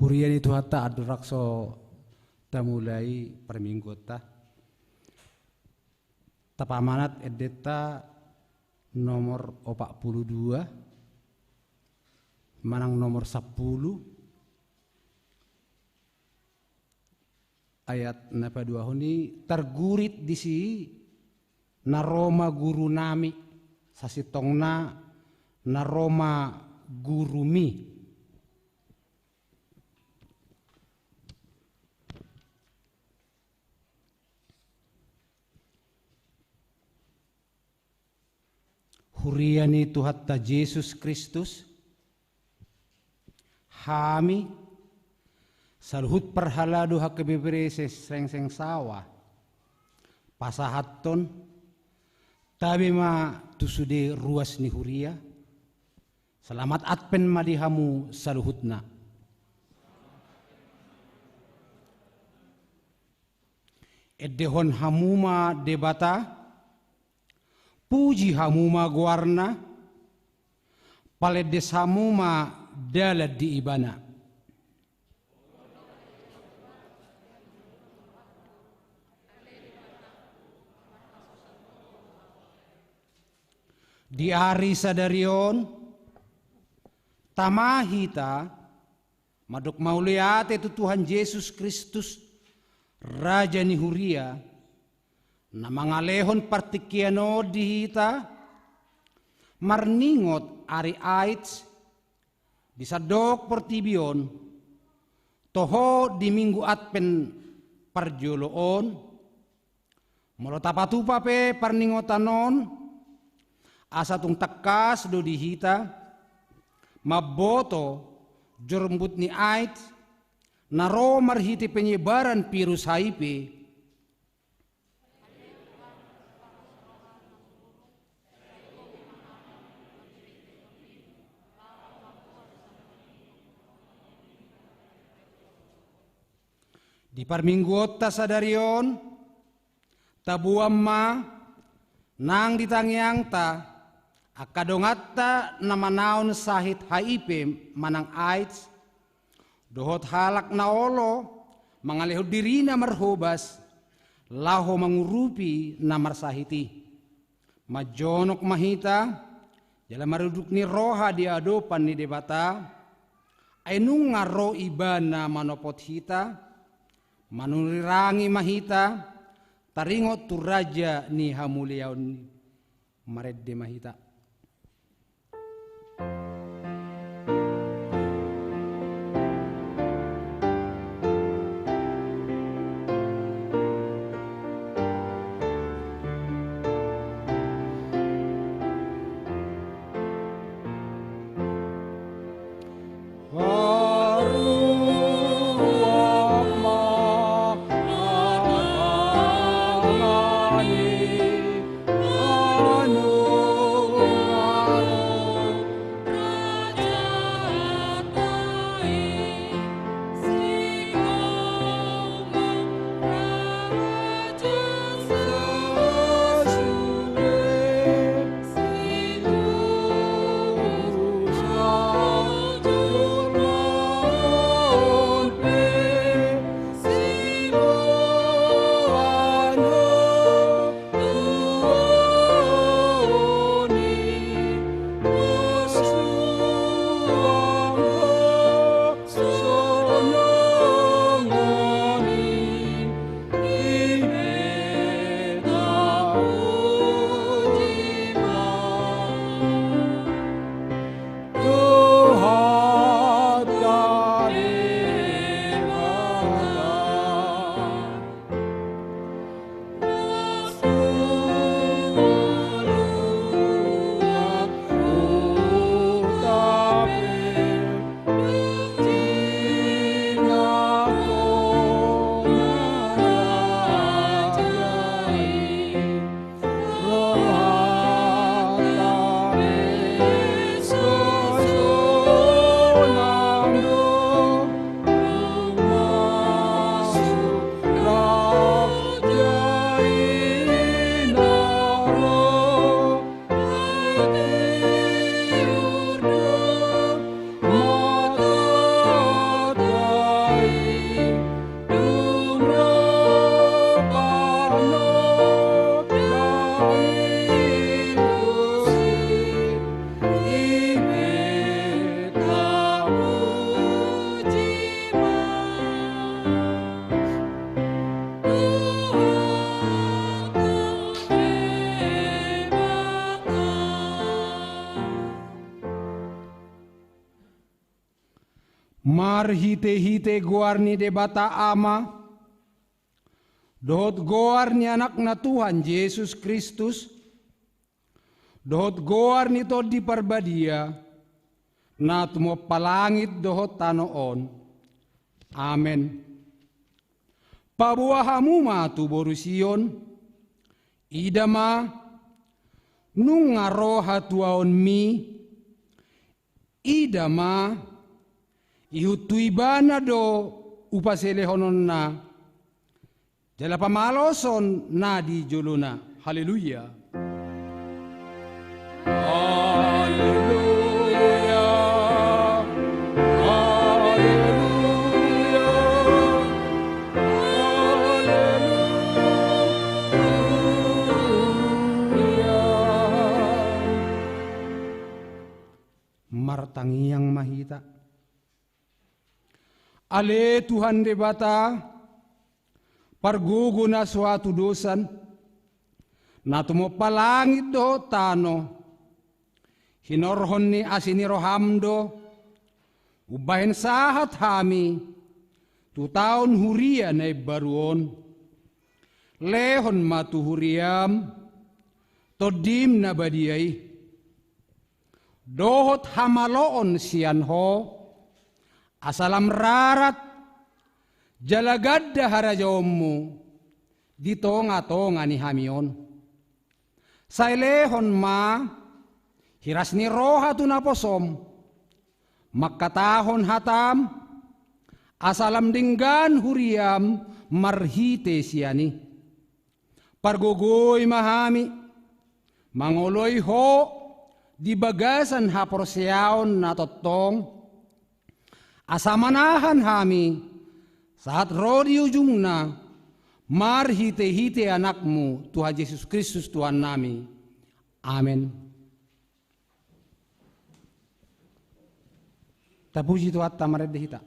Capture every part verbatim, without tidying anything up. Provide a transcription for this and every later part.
Huria ni Tuhanta, andorang so tamulai parmingguonta, tapamanat endenta nomor opat pulu dua manang nomor sampulu. Ayat na paduahon i targurit disi: Na ro ma gurunami, sasintongna na ro ma gurumi. Huria ni Tuhanta Jesus Kristus, hami saluhut parhalado H K B P R S Rengseng Sawah pasahathon tabe ma tu sude ruas ni huria. Selamat Advent ma di hamu saluhutna. Endehon hamu ma Debata, puji hamu ma goarna, palendes hamu ma dalan di Ibana. Di ari sadari on, tama hita mandok mauliate tu Tuhan Jesus Kristus, Raja ni huria, na mangalehon partingkian on di hita, marningot ari Ait di sandok portibi on, toho di Minggu Advent parjolo on. Molo tapatupa pe parningotan on, asa tung tangkas do di hita mamboto jorbut ni Ait na ro marhite penyebaran virus H I V. Di parmingguonta sadari on, taboan ma nang di tangiangta angka donganta na manaon sahit H I V manang Ait, dohot halak na olo mangalehon dirina marhobas laho mangurupi na marsahit i. Manjonok ma hita jala maruduk ni roha di adopan ni Debata, ai nunga ro Ibana manopot hita. Manurirangi ma hita, taringot tu Raja ni hamuliaon i. Marende ma hita. Marhite-hite goar ni Debata Ama, dohot goar ni Anakna Tuhan Jesus Kristus, dohot goar ni Tondi Parbadia, na tumompa langit dohot tano on. Amen. Paboa hamu ma tu boru Sion, ida ma, nunga ro hatuaonmi, ida ma, ihut tu ibana do upa silehononna, jala pamaloson na di jolona. Haleluya. Haleluya. Haleluya. Haleluya. Martangiang ma hita. Ale Tuhan Debata, pargogo na so hatudosan, na tumompa langit dohot tano, hinorhon ni asi ni roham do, umbahen sahat hami tu taon huria na imbaru on. Lehon ma tu huriam Tondim na badia i, dohot hamaloon sian Ho, asa lam rarat jala ganda harajaonmu di tonga-tonga ni hami on. Sai lehon ma hiras ni roha tu naposom, mangkatahon hatam, asa lam denggan huriam marhite sian i. Pargogoi ma hami mangoloi Ho di bagasan haporseaon na tongtong, asa manahan hami sahat ro di ujungna, marhite-hite Anakmu Tuhan Jesus Kristus Tuhannami. Amen. Tapuji Tuhanta, marende hita.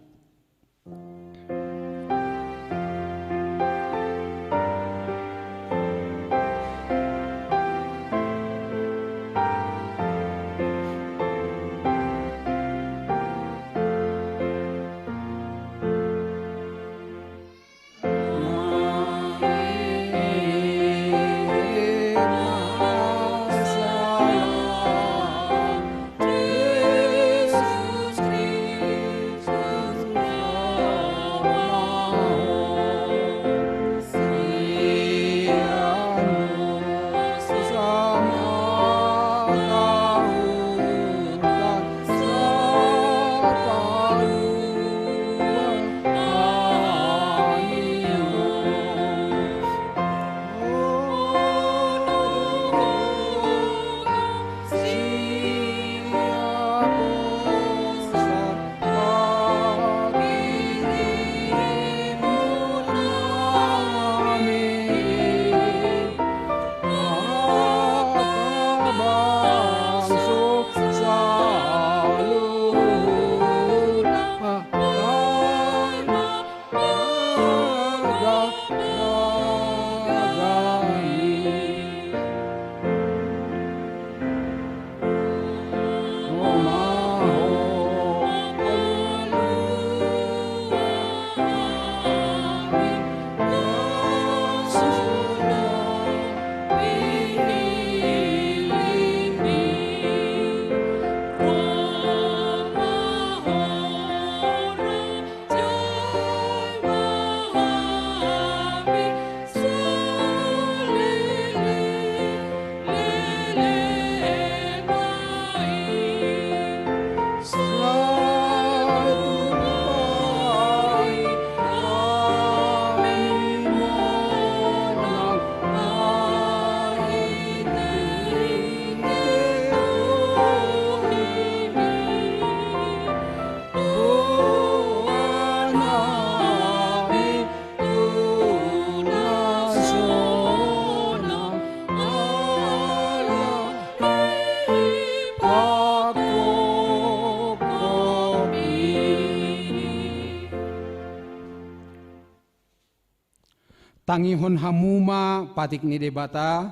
Tangihon hamu ma patik ni Debata.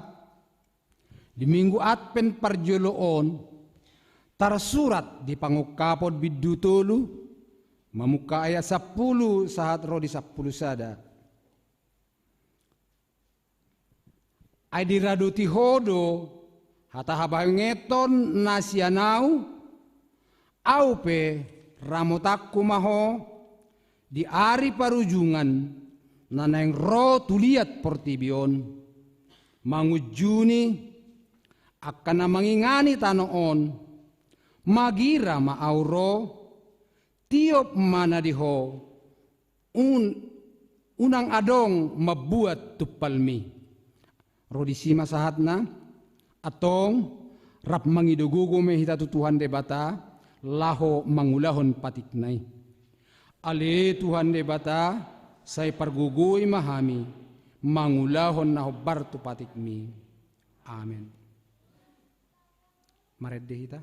Di Minggu Advent parjolo on, tarsurat di Pangungkapon bindu tolu, Mamungka ayat sampulu sahat ro di sampulu sada. Ai diradoti Ho do hata habahengeton na sian Ahu, Ahu pe ramotanku ma ho di ari parujungan na naeng ro tu liat portibi on, mangunjuni angka na mangingani tano on. Magira ma Ahu ro, tiop ma na di ho, un-, unang adong mambuat tumpalmi. Ro disi ma sahatna. Antong rap mangido gogo ma hita tu Tuhan Debata laho mangulahon patikna i. Ale Tuhan Debata, sai pargogoi ma hami mangulahon na hombar tu patikmi. Amen. Marende hita.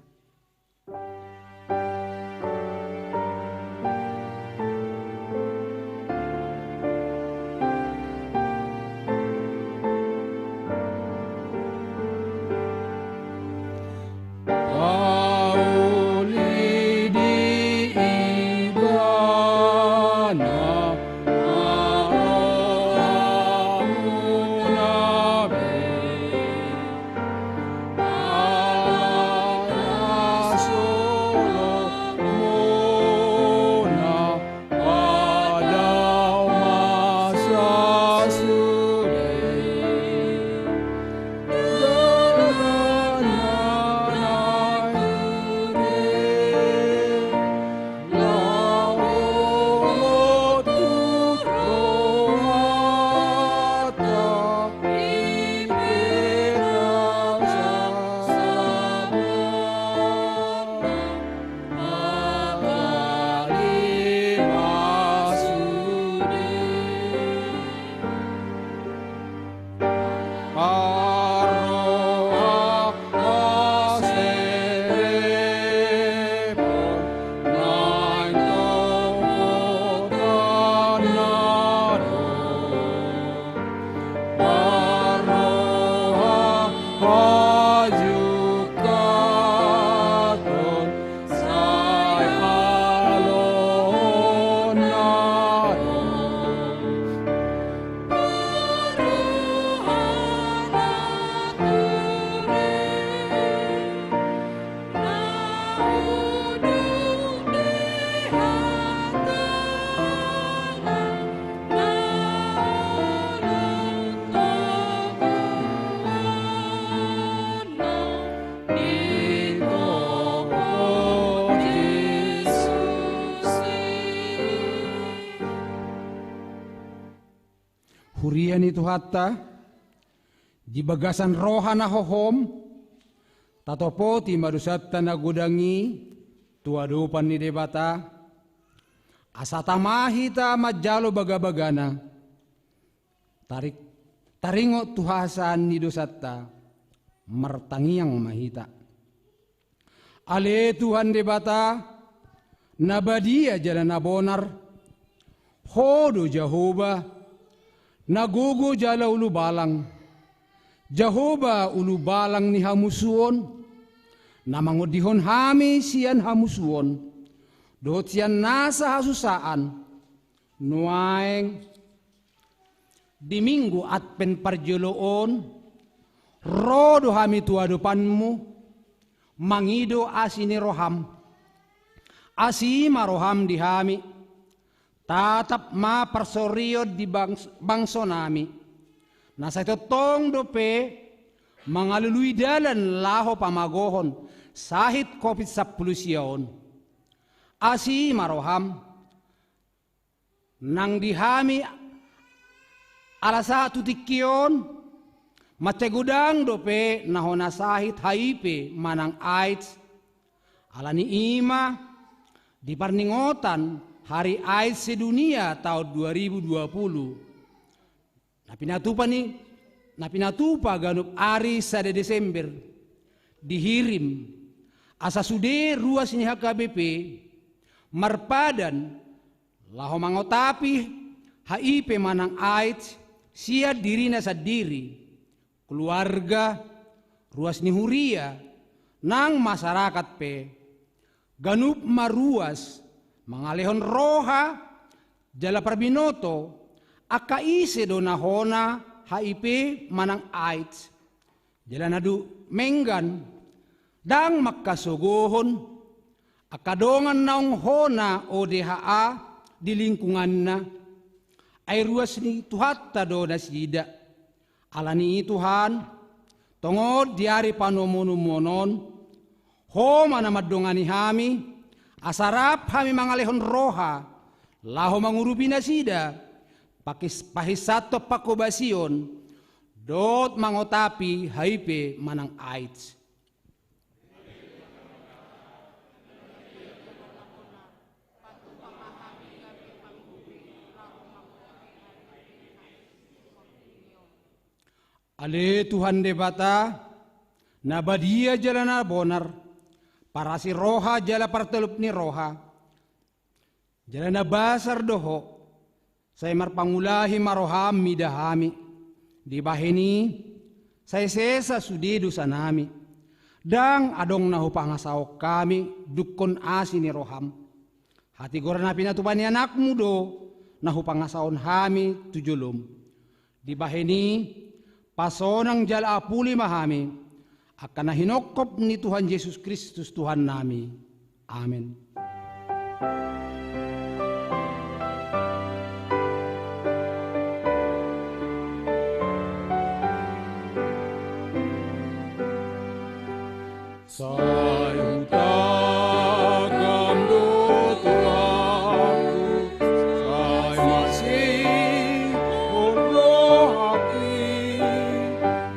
Huria ni Tuhanta, di bagasan roha na hohom, tatopoti ma dosanta na godang i tu adopan ni Debata, asa tama hita manjalo bagabagana. Tarik, taringot tu hasesaan ni dosanta, martangiang ma hita. Ale Tuhan Debata, na badia jala na bonar, Ho do Jahowa, na gogo jala ulubalang. Jahowa ulubalang ni hamusuon, na mangondihon hami sian hamusuon dohot sian nasa hasusaan. Nuaeng di Minggu Advent parjolo on, ro do hami tu adopanmu mangido asi ni roham. Asi ma roham di hami, tatap ma parsorion di bangs-, bangsonami, na sai tongtong dope mangalului dalan laho pamagohon sahit covid sampulu sia on. Asi ma roham, nang di hami ala sahat tu tingki on, mansai godang dope na hona sahit H I V manang AIDS. Ala ni i ma, di parningotan Hari AIDS Sedunia taon dua ribu dua puluh, na pinatupa ni, na pinatupa ganup ari sada Desember, dihirim asa sude ruas ni H K B P marpadan laho mangotapi H I V manang AIDS sian dirina sandiri, keluarga, ruas ni huria, nang masyarakat pe, ganup ma ruas mangalehon roha jala parbinoto, angka ise do na hona H I V manang AIDS, jala na dumenggan, ndang mangkasogohon angka dongan naung hona O D H A di lingkunganna. Ai ruas ni Tuhanta do nasida. Alani i Tuhan, tongon di ari panomunomuon on, Ho ma na mandongani hami, asa rap hami mangalehon roha, laho mangurupi nasida, pakis-, pahinsahon panghobasion, dohot mangotapi H I V manang AIDS. Ale Tuhan Debata, na badia jala na bonar, parasi roha jala partolop ni roha, jala na basar do Ho, sai marpangulahi ma roham mida hami. Dibahen i, sai sesa sude dosanami. Ndang adong na hupangasahon hami dungkon asi ni roham. Hatigoran na pinatupa ni anakmu do na hupangasahon hami tu jolom. Dibahen i, pasonang jala apuli ma hami, angka na hinongkop ni Tuhan Jesus Kristus Tuhannami. Amen. Sai hutangkam do Tuhanku, sai masihol rohangki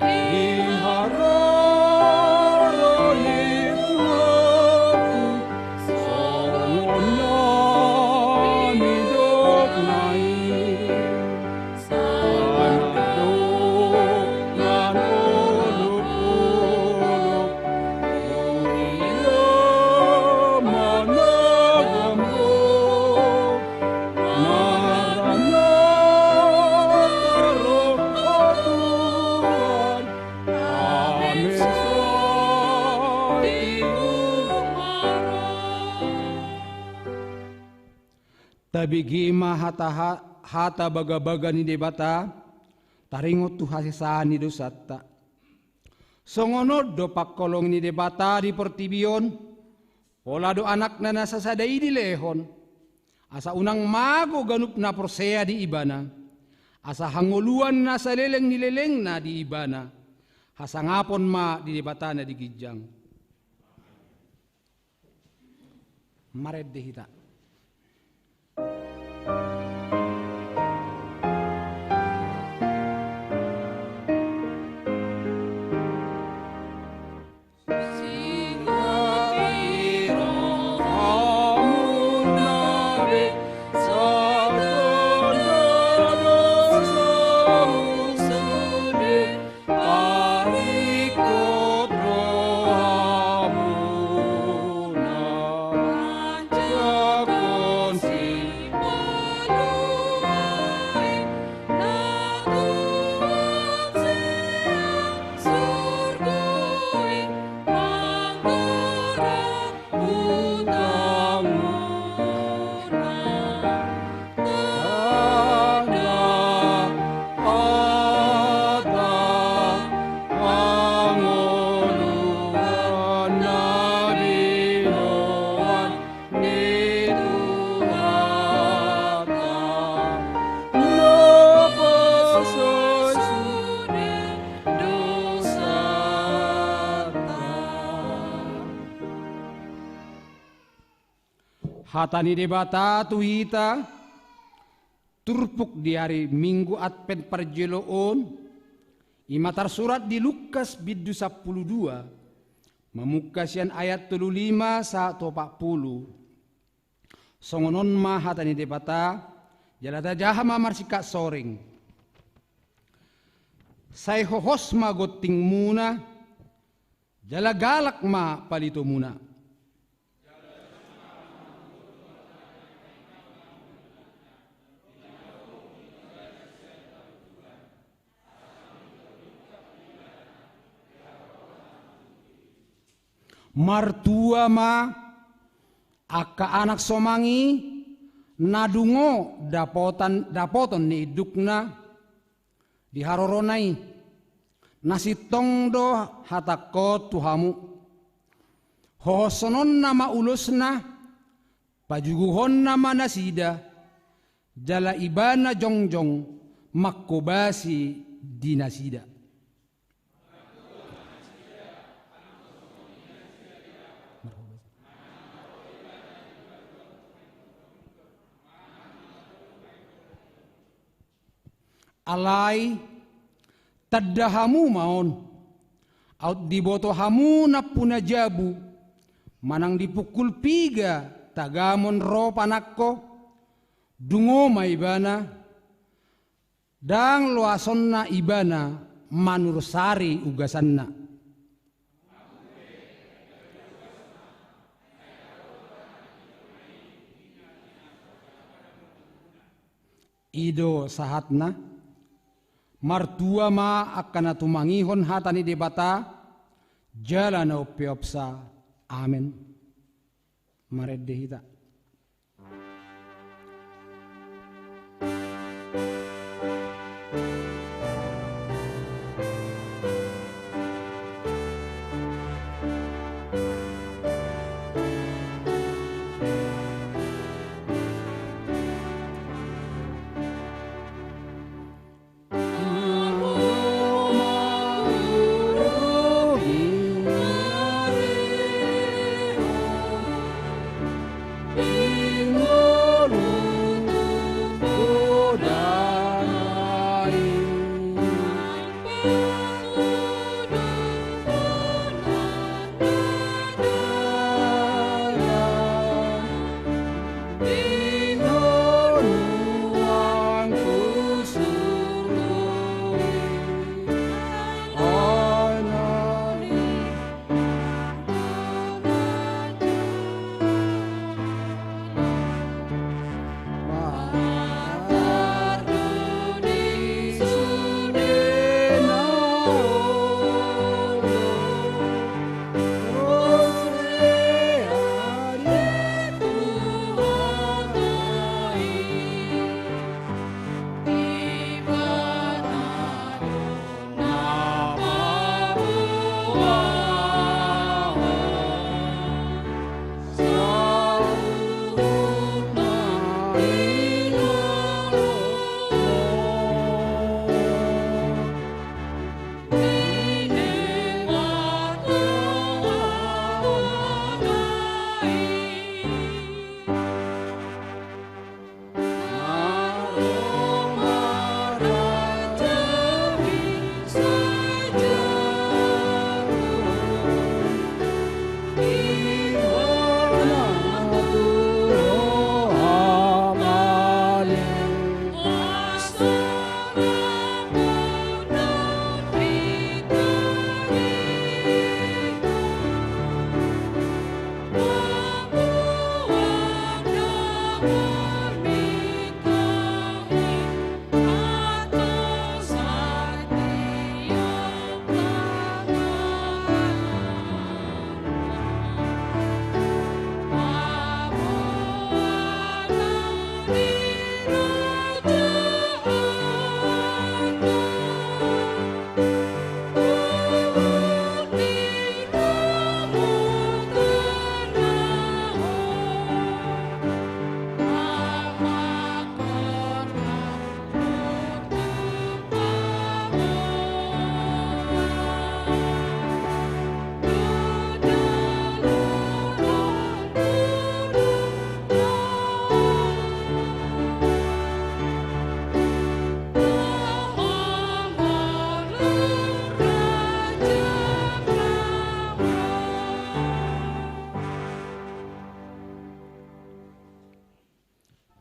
di haroro ni Tuhanku, songon na nidokna i. Tabege ma hata, hata bagabaga ni Debata, taringot tu hasesaan ni dosanta. Songon on do pangkolongi ni Debata di portibi on, pola do Anakna na sasada i dilehon, asa unang mago ganup na porsea di Ibana, asa hangoluan na saleleng ni lelengna di Ibana, hasangapon ma di Debata na di ginjang. Marende hita. Hata ni Debata tu hita, turpuk di ari Minggu Advent parjolo on, i ma tarsurat di Lukas bindu sampulu dua, mamungka sian ayat tolu lima sahat tu opat pulu. Songon on ma hata ni Debata, jala tajaha ma marsingkat soreng. Sai hohos ma gontingmuna, jala galak ma palitomuna. Martua ma Angka anak somang i na dungo dapotan, dapoton ni indukna di harorona i, na sintong do hatangkon tu hamu. Hohosononna ma ulosna, pajuguhonna ma nasida, jala ibana jongjong manghobasi di nasida. Alai tanda hamu ma on, aut diboto hamu nampu na jabu, manang di pungkul piga tagamon ro panangko, dungo ma ibana, ndang loasonna ibana manursari ugasanna. I do sahatna. Martua ma angka na tumangihon hata ni Debata, jala na umpeopsa. Amen. Marende hita.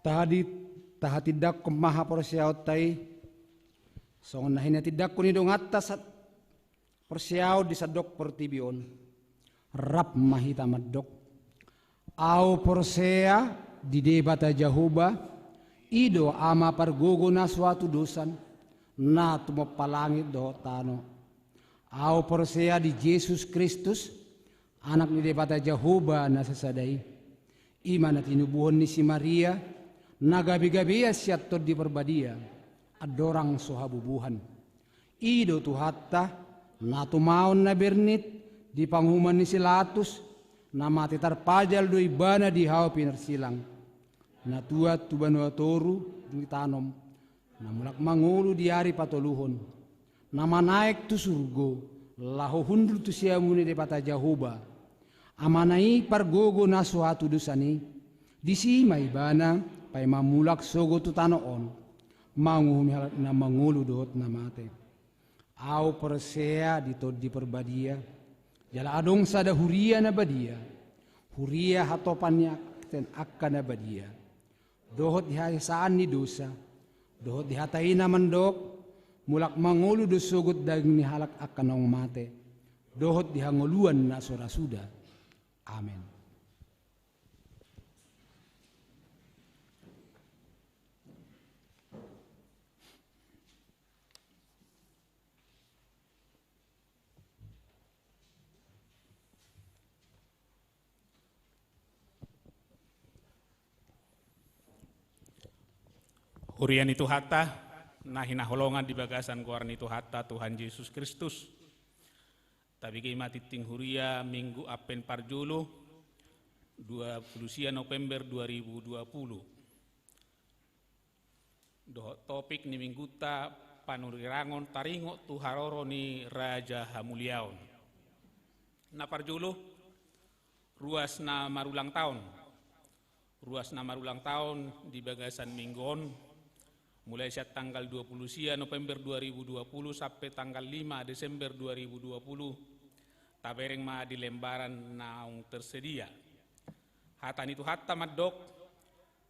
Taha di, tahatindangkon ma haporseaonta i, songon na hinatindangkon ni donganta saporseaon di sandok portibi on. Rap ma hita mandok. Ahu porsea di Debata Jahowa, i do Ama pargogo na so hatudosan, na tumompa langit dohot tano. Ahu porsea di Jesus Kristus, Anak ni Debata Jahowa na sasada i. I ma na tinubuhon ni si Maria, na gabegabean sian Tondi Parbadia, andorang so habubuhan. I do Tuhanta, na tumaon na bernit di panguhuman ni si Latus, na mate tarpajal do ibana di hau pinarsilang. Na tuat tu banua toru ditanom, na mulak mangolu di ari patoluhon, na manaek tu surgo, laho hundul tu siamun ni Debata Jahowa. Amana i pargogo na so hatudosan i, disi ma ibana paima mulak sogot tu tano on, manguhumi halak na mangolu dohot na mate. Ahu porsea di Tondi Parbadia, jala adong sada huria na badia, huria hatopan ni angka na badia, dohot di hasesaan ni dosa, dohot di hata i na mandok, mulak mangolu do sogot daging ni halak angka naung mate, dohot di hangoluan na so ra suda. Amen. Huria ni Tuhanta, na hinaholongan di bagasan goar ni Tuhanta Tuhan Jesus Kristus. Tabege ma tintin huria Minggu Advent parjolo, dua pulu sia November dua ribu dua pulu. Dohot topik ni minggunta, panurirangon taringot tu haroro ni Raja Hamuliaon. Na parjolo, ruas na marulang taon. Ruas na marulang taon di bagasan minggu on, mulai sian tanggal dua pulu sia November dua ribu dua pulu sampe tanggal lima Desember dua ribu dua pulu, tabereng ma di lembaran naung tersedia. Hata ni Tuhanta mandok,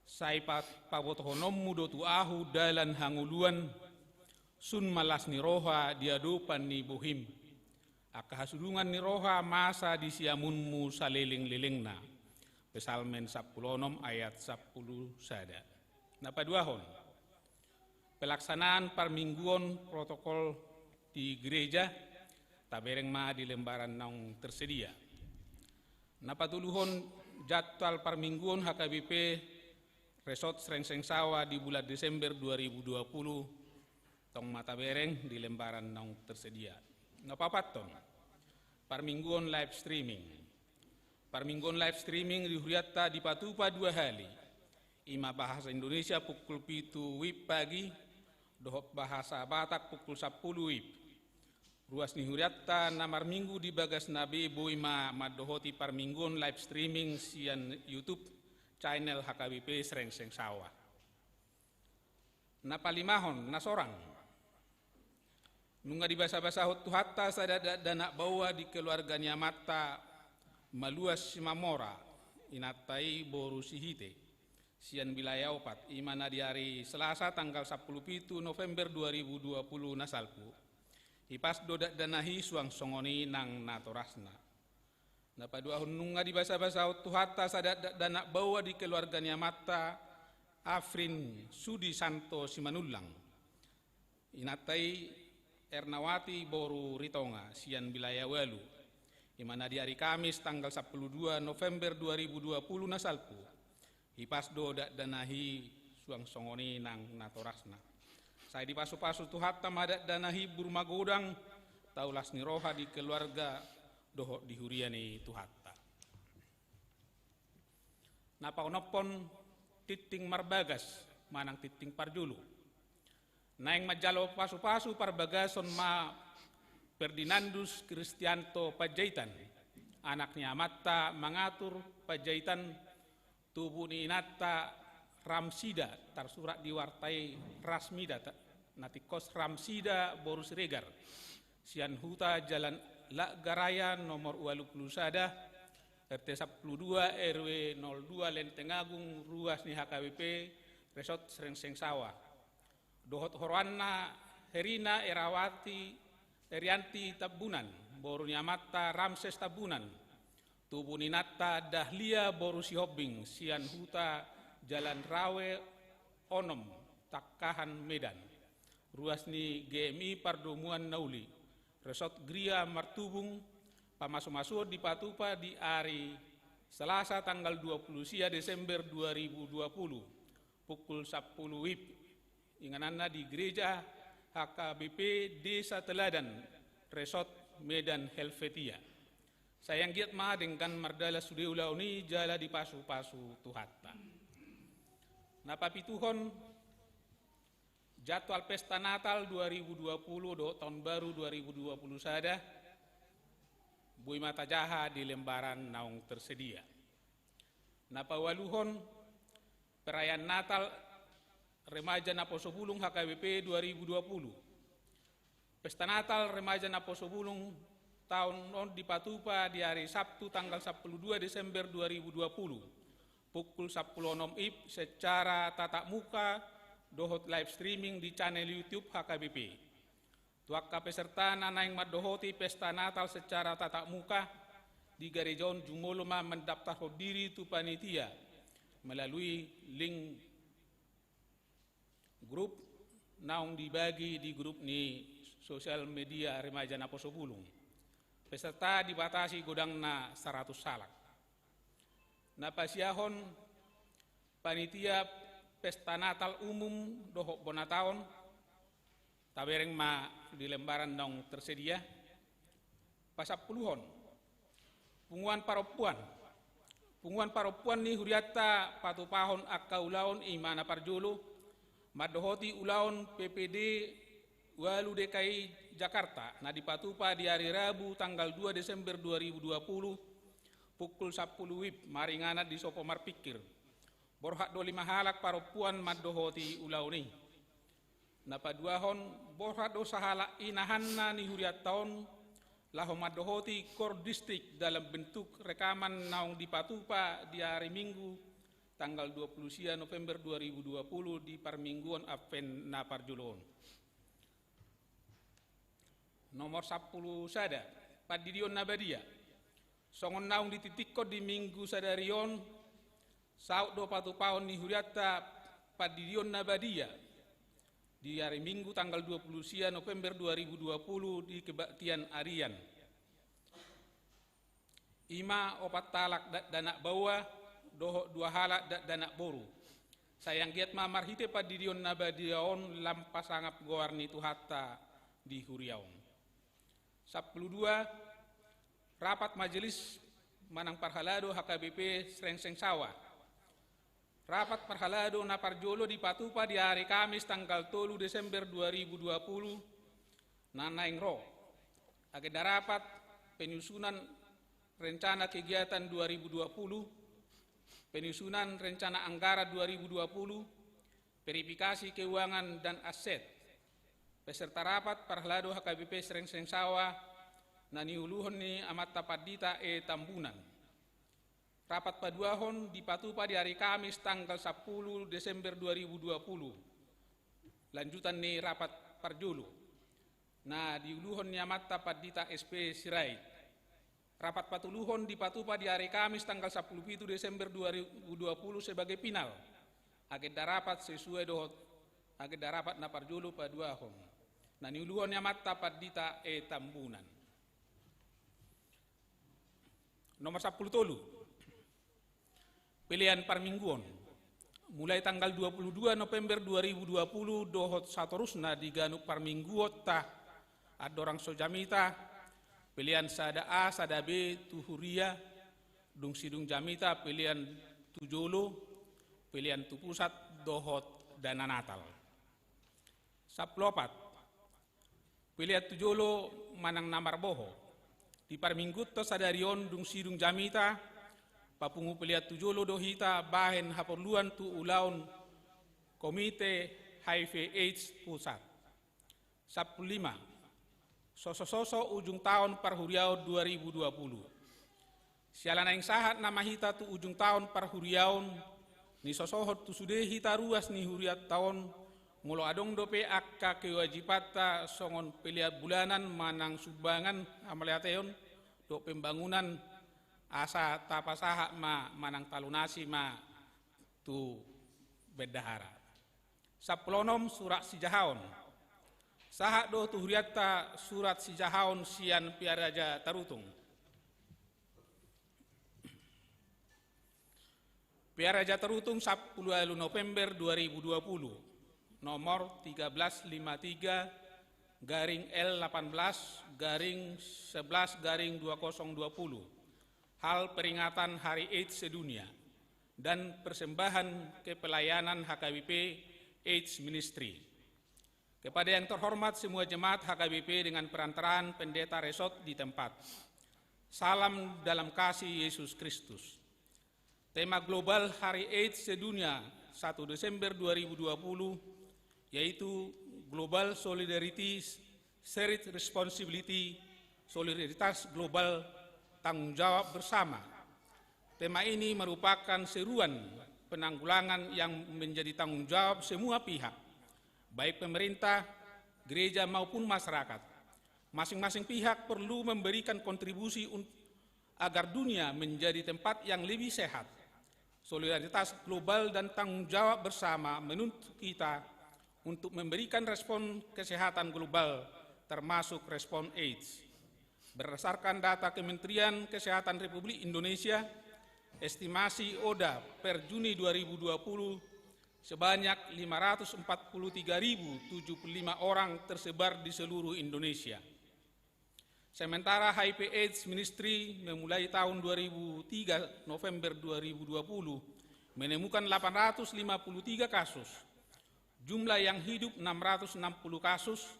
sai pa-, pabotohononmu do tu ahu dalan hangoluan, sun ma las ni roha di adopan ni bohim. Angka hasudungan ni roha masa di siamunmu salelenglelengna. Psalmen sampulu onom ayat sampulu sada. Na paduahon. Pelaksanaan parmingguon protokol di gereja, tabereng ma di lembaran naung tersedia. Na patoluhon, jadwal parmingguon H K B P Resort Srengseng Sawa di bulan Desember dua ribu dua pulu, tong ma tabereng di lembaran naung tersedia. Na paopathon, parmingguon live streaming. Parmingguon live streaming di hurianta dipatupa dua hali. I ma bahasa Indonesia pukul pitu WIB pagi, dohot bahasa Batak pukul sampulu WIB. Ruas ni hurianta na marminggu di bagasna be boi ma mandohoti parmingguon live streaming sian YouTube channel H K B P Srengseng Sawa. Na palimahon, na sorang. Nunga dibasabasahon Tuhanta sada dakdanak baoa di keluarga ni amanta Maluas Simamora, inanta i boru Sihite, sian wilayah Opat, i ma na di ari Selasa tanggal sampulu pitu November dua ribu dua pulu na salpu. Hipas do dakdanak i suang songon i nang natorasna. Na paduahon, nunga dibasabasahon Tuhanta sada dakdanak baoa di keluarga ni amanta Afrin Sudi Santo Simanullang. Inanta i Ernawati boru Ritonga, sian wilayah Walu. I ma na di ari Kamis tanggal sampulu dua November dua ribu dua pulu na salpu. Hipas do dakdanak i suang songon i nang natorasna. Sai dipasupasu Tuhanta ma dakdanak i, umur magodang, tau las ni roha di keluarga dohot di huria ni Tuhanta. Na paonomhon, tintin marbagas manang tintin parjolo. Naeng manjalo pasupasu parbagason ma Ferdinandus Kristianto Panjaitan, anak ni amanta Mangatur Panjaitan, tubu ni inanta Ramsida, tarsurat di warta i Rasmida, ta-, na tingkos Ramsida boru Siregar, sian huta Jalan Laggaraya nomor ualu pulu sada, R T sampulu dua, R W nol dua, Lenteng Agung, ruas ni H K B P Resort Srengseng Sawa. Dohot horoanna Herina Erawati Erianti Tambunan, boru ni amanta Ramses Tambunan, tubu ni inanta Dahlia boru Sihombing, sian huta Jalan Rawe onom, Tangkahan, Medan. Ruas ni G M I Pardomuan Na Uli, Resort Gria Martubung, pamasumasuon dipatupa di ari Selasa tanggal dua puluh sia Desember dua ribu dua puluh, pukul sampulu wib, ingananna di Gereja H K B P Desa Teladan, Resort Medan Helvetia. Sai anggiat ma denggan mardalan sude ulaon i jala dipasupasu Tuhanta. Na papituhon, jadwal pesta Natal dua ribu dua puluh dohot taon baru dua ribu dua puluh sada boi ma tajaha di lembaran naung tersedia. Na paualuhon, perayaan Natal Remaja Naposobulung H K B P dua ribu dua puluh. Pesta Natal Remaja Naposobulung taon on dipatupa di ari Sabtu tanggal sampulu dua Desember dua ribu dua puluh, pukul sampulu onom wib secara tatap muka dohot live streaming di channel YouTube H K B P. Tu angka peserta na naeng mandohoti pesta Natal secara tatap muka di gareja on, jumolo ma mendaftarhon diri tu panitia melalui link grup naung dibagi di grup ni sosial media Remaja Naposobulung. Peserta dibatasi godangna saratus halak. Na pasiahon, panitia pesta Natal umum dohot bona taon, tabereng ma di lembaran naung tersedia. Pasampuluhon, punguan parompuan. Punguan parompuan ni hurianta patupahon angka ulaon i ma na parjolo, mandohoti ulaon P P D ualu D K I Jakarta, na dipatupa di ari Rabu tanggal dua Desember dua ribu dua puluh, pukul sampulu wib, maringanan di Sopo Marpingkir. Borhat do lima halak parompuan mandohoti ulaon i. Na paduahon, borhat do sahalak inahanna ni hurianta on laho mandohoti kor distrik dalam bentuk rekaman naung dipatupa di ari Minggu tanggal dua puluh sia November dua ribu dua puluh di parmingguon Advent na parjolo on. Nomor sampulu sada, pandidion na badia. Songon naung ditingtingkon di Minggu sadari on, saut do patupahon ni hurianta pandidion na badia di ari Minggu tanggal dua puluh sia November dua ribu dua puluh di kebaktian arian. I ma opat halak dakdanak baoa dohot dua halak dakdanak boru. Sai anggiat ma marhite pandidion na badia on lam pasangap goar ni Tuhanta di huria on. Sampulu dua, rapat majelis manang parhalado H K B P Srengseng Sawa. Rapat parhalado na parjolo dipatupa di ari Kamis tanggal tolu Desember dua ribu dua puluh, na naeng ro. Agenda rapat, penyusunan rencana kegiatan dua ribu dua puluh, penyusunan rencana anggaran dua ribu dua puluh, verifikasi keuangan dan aset. Peserta rapat, parhalado H K B P Srengseng Sawa, na niuluhon ni Amanta Pandita E Tambunan. Rapat paduahon dipatupa di ari Kamis tanggal sampulu Desember dua ribu dua puluh. Lanjutan ni rapat parjolo na diuluhon ni Amanta Pandita S P Sirait. Rapat patoluhon dipatupa di ari Kamis tanggal sampulu pitu Desember dua ribu dua puluh sebagai final agenda rapat sesuai dohot agenda rapat na parjolo paduahon na niuluhon ni Amanta Pandita E Tambunan. Nomor sampulu tolu, pelean parmingguon. Mulai tanggal dua puluh dua November dua ribu dua puluh dohot satorusna di ganup parmingguonta andorang so jamita, pelean sada A, sada B tu huria, dung sidung jamita pelean tu jolo, pelean tu pusat dohot dana Natal. Sampulu opat, pelean tu jolo manang na marboho. Di parmingguonta sadari on dung sidung jamita, papungu pelean tu jolo do hita bahen haporluan tu ulaon Komite H I V AIDS pusat. Sampulu lima, sosososo ujung taon parhuriaon dua ribu dua puluh. Siala naeng sahat nama hita tu ujung taon parhuriaon, nisosohon tu sude hita ruas ni hurianta on, molo adong dope angka kewajibanta songon pelean bulanan manang sumbangan hamauliateon dohot pembangunan, asa tapasahat ma manang talunasi ma tu bendahara. Sampulu onom, surat sijahaon. Sahat do tu hurianta surat sijahaon sian Piaraja Tarutung. Piara Jaturutung, sampulu ualu November dua ribu dua puluh, nomor tiga belas lima tiga garing L delapan belas garing sebelas garing dua kosong dua puluh. Hal peringatan Hari AIDS sedunia dan persembahan ke pelayanan H K B P AIDS Ministry. Kepada yang terhormat semua jemaat H K B P dengan perantaraan pendeta resort di tempat. Salam dalam kasih Yesus Kristus. Tema global Hari AIDS sedunia satu Desember dua ribu dua puluh yaitu Global Solidarity Shared Responsibility, solidaritas global, tanggung jawab bersama. Tema ini merupakan seruan penanggulangan yang menjadi tanggung jawab semua pihak, baik pemerintah, gereja maupun masyarakat. Masing-masing pihak perlu memberikan kontribusi un-, agar dunia menjadi tempat yang lebih sehat. Solidaritas global dan tanggung jawab bersama menuntut kita untuk memberikan respon kesehatan global, termasuk respon AIDS. Berdasarkan data Kementerian Kesehatan Republik Indonesia, estimasi ODA per Juni dua ribu dua puluh sebanyak lima ratus empat puluh tiga ribu tujuh puluh lima orang tersebar di seluruh Indonesia. Sementara HIV AIDS Ministry memulai tahun dua ribu tiga, November dua ribu dua puluh, menemukan delapan ratus lima puluh tiga kasus. Jumlah yang hidup enam ratus enam puluh kasus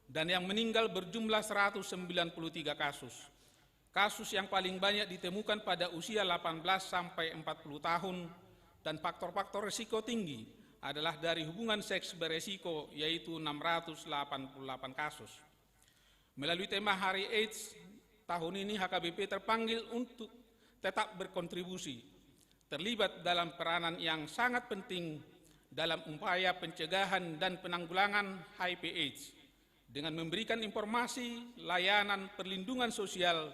dan yang meninggal berjumlah seratus sembilan puluh tiga kasus. Kasus yang paling banyak ditemukan pada usia delapan belas sampai empat puluh tahun dan faktor-faktor risiko tinggi adalah dari hubungan seks beresiko, yaitu enam ratus delapan puluh delapan kasus. Melalui tema Hari AIDS tahun ini, H K B P terpanggil untuk tetap berkontribusi, terlibat dalam peranan yang sangat penting dalam upaya pencegahan dan penanggulangan HIV AIDS dengan memberikan informasi, layanan, perlindungan sosial,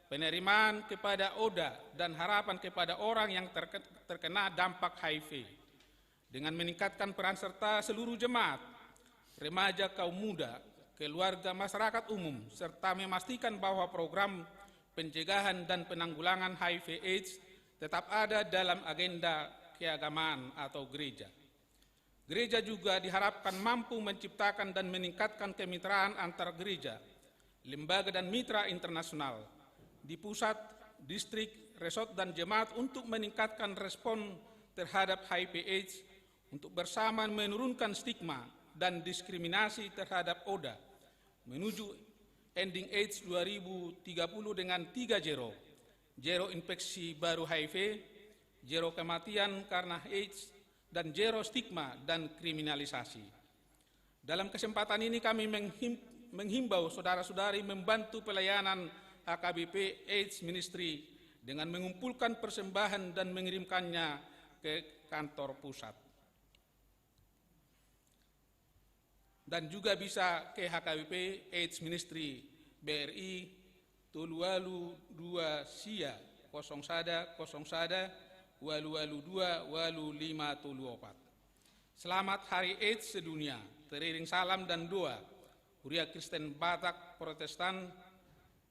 penerimaan kepada ODA, dan harapan kepada orang yang terke-, terkena dampak HIV. Dengan meningkatkan peran serta seluruh jemaat, remaja, kaum muda, keluarga, masyarakat umum, serta memastikan bahwa program pencegahan dan penanggulangan HIV AIDS tetap ada dalam agenda keagamaan atau gereja. Gereja juga diharapkan mampu menciptakan dan meningkatkan kemitraan antar gereja, lembaga dan mitra internasional di pusat, distrik, resort dan jemaat untuk meningkatkan respon terhadap HIV AIDS, untuk bersama menurunkan stigma dan diskriminasi terhadap ODA menuju ending AIDS dua ribu tiga puluh dengan tiga zero. Zero infeksi baru HIV, zero kematian karena AIDS, dan zero stigma dan kriminalisasi. Dalam kesempatan ini kami menghim-, menghimbau saudara-saudari membantu pelayanan H K B P AIDS Ministry dengan mengumpulkan persembahan dan mengirimkannya ke kantor pusat. Dan juga bisa ke H K B P AIDS Ministry B R I tolu ualu dua sia kosong sada kosong sada ualu ualu dua ualu lima tolu opat. Selamat Hari AIDS Sedunia. Teriring salam dan doa Huria Kristen Batak Protestan,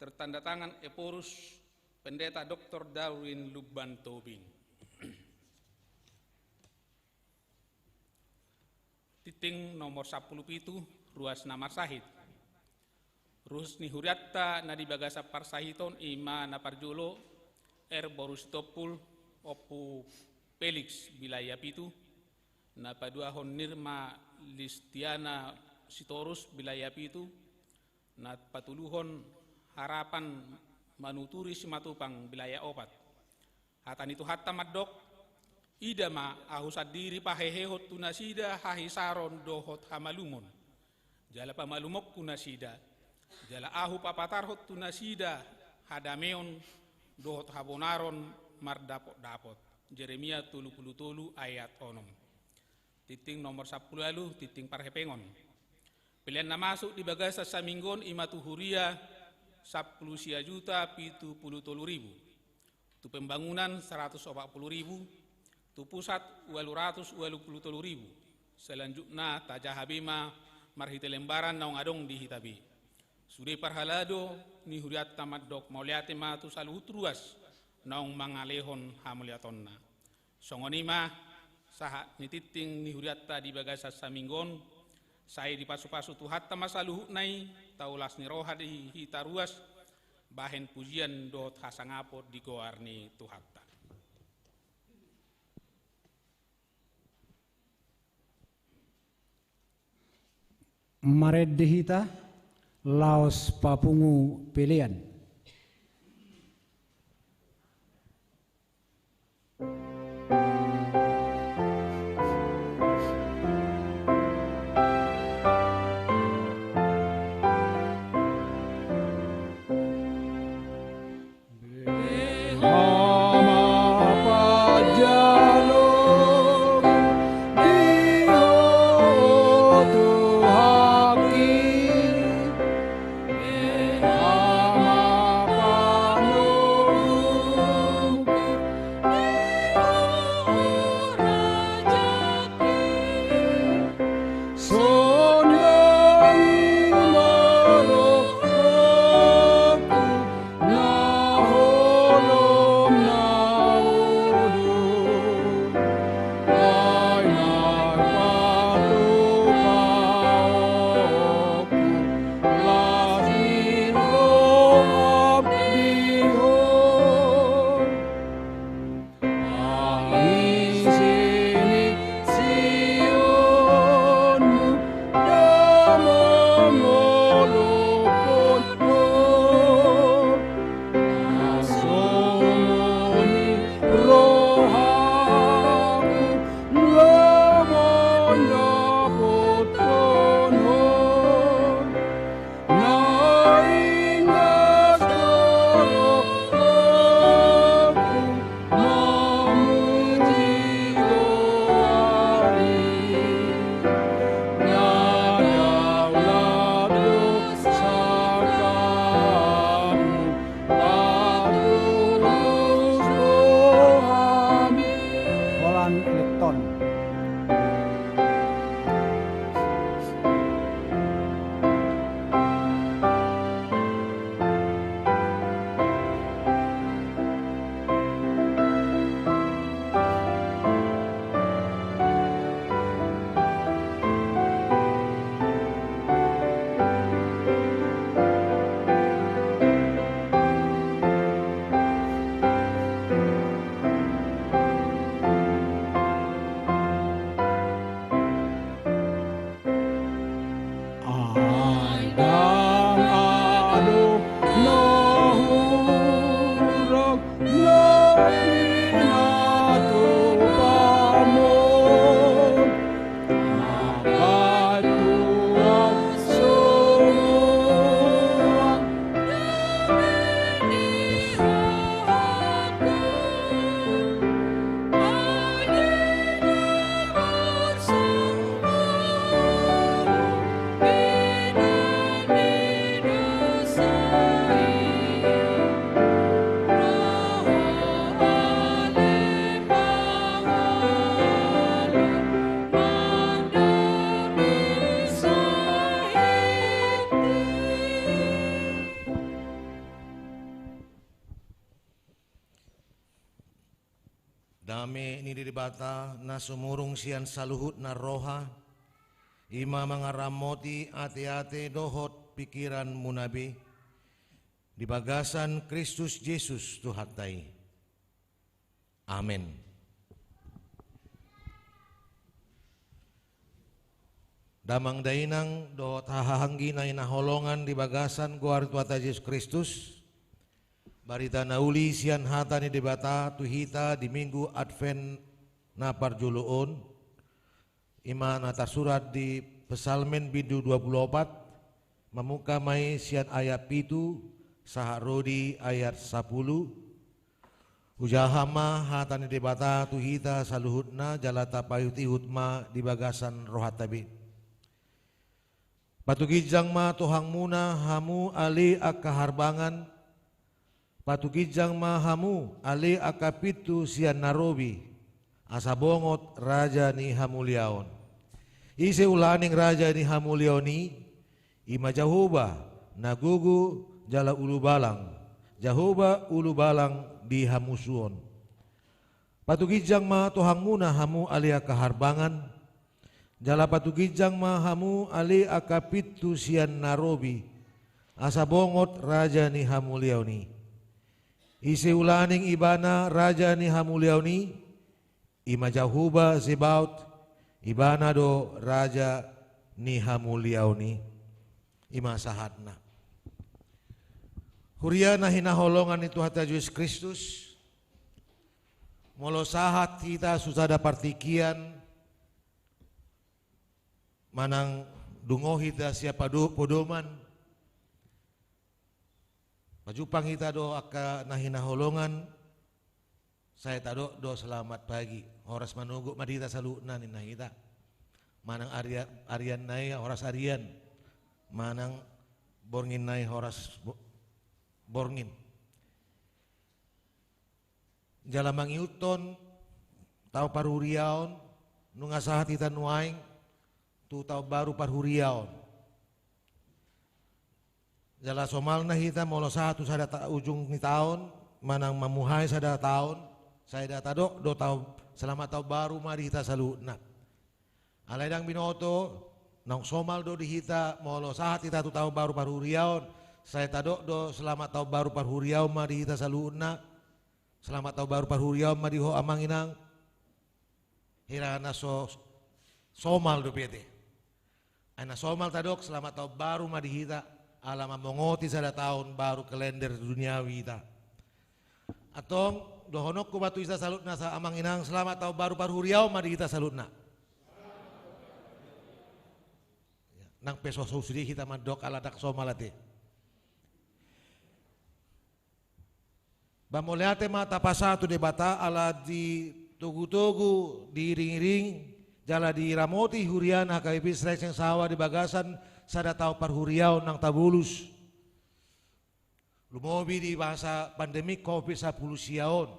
tertanda tangan Ephorus Pendeta Doktor Darwin Lumban Tobing. Tinting nomor sampulu pitu, ruas na marsahit. Ruhut ni hurianta na di bagasan parsahiton i ma na parjolo, R boru Sitompul, Ompu Felix, Bilaya pitu, na paduahon Nirma Listiana Sitorus, Bilaya pitu, na patoluhon Harapan Manuturi Simatupang, Bilaya opat. Hata ni Tuhanta mandok: Ida ma, ahu sandiri pahehehon tu nasida hahisaron dohot hamalumon, jala pamalumonku nasida, jala ahu papatarhon tu nasida hadameon dohot habonaron mardapotdapot. Jeremia tolu pulu tolu ayat onom. Tinting nomor sampulu ualu, tinting parhepengon. Pelean na masuk di bagasan saminggu on i ma tu huria sampulu sia juta pitu pulu tolu ribu, tu pembangunan saratus opat pulu ribu, tu pusat ualu ratus ualu pulu tolu ribu. Selanjutna tajaha be ma marhite lembaran naung adong di hita be. Sude parhalado ni hurianta mandok mauliate ma tu saluhut ruas naung mangalehon hamauliatonna. Songon i ma sahat ni tingting ni hurianta di bagasan saminggu on, sai dipasupasu Tuhanta ma saluhutna i, taulas ni roha di hita ruas, bahen pujian dohot hasangapon di goar ni Tuhanta. Marende hita laos papungu pelean. Holan elekton. Dame ni Debata na sumurung sian saluhutna roha, i ma mangaramoti ateate dohot pingkiranmuna be, di bagasan Kristus Jesus Tuhanta i. Amen. Damang dainang dohot hahaanggi na hinaholongan di bagasan goar Tuhanta Jesus Kristus, barita na uli sian hata ni Debata tu hita di Minggu Advent na parjolo on, i ma na tarsurat di Psalmen bindu dua pulu opat, mamungka ma i sian ayat pitu sahat ro di ayat sapulu. Hujaha ma hata ni Debata tu hita saluhutna jala tapaihutihut ma di bagasan rohanta be. Patuginjang ma tohangmuna hamu ale angka harbangan, patuginjang ma hamu ale angka pintu sian na robi, asa bongot Raja ni hamuliaon. Ise ulaning Raja ni hamuliaon i? I ma Jahowa, na gogo jala ulubalang, Jahowa ulubalang di hamusuon. Patuginjang ma tohangmuna hamu ale angka harbangan, jala patuginjang ma hamu ale angka pintu sian na robi, asa bongot Raja ni hamuliaon i. Ise ulaning Ibana Raja ni hamuliaon i? I ma Jahowa Zebaot, Ibana do Raja ni hamuliaon i. I ma sahatna. Huria na hinaholongan ni Tuhanta Jesus Kristus, molo sahat hita tu sada partingkian, manang dungo hita sian pado-, podoman, pajumpang hita do angka na hinaholongan, sai tadok do selamat pagi, horas manogot ma di hita saluhutna ninna hita. Manang aria-, arian nai horas arian, manang borngin nai horas bo-, borngin. Jala mangihuthon taon parhuriaon, nunga sahat hita nuaeng tu taon baru parhuriaon. Jala somalna hita molo sahat tu sada ta-, ujung ni taon, manang mamuhai sada taon, sai da tadok do taon, selamat taon baru ma di hita saluhutna. Alai ndang binoto, naung somal do di hita, molo sahat hita tu taon baru parhuriaon, sai tadok do selamat taon baru parhuriaon ma di hita saluhutna. Selamat taon baru parhuriaon ma di ho amang inang. Hira na so somal dope ate. Ai na somal tadok selamat taon baru ma di hita, ala mamongoti sada taon baru kalender duniawi hita. Antong, dohononku ma tu hita saluhutna asa amang inang, selamat taon baru parhuriaon ma di hita saluhutna. Nang pe so sude hita mandok ala ndang somal ate. Ba mauliate ma tapasahat tu Debata ala ditogutogu, diiringiring, jala diramoti huriana H K B P Srengseng Sawa di bagasan sada taon parhuriaon nang tabolus. Lumobi di masa pandemi covid sampulu sia on.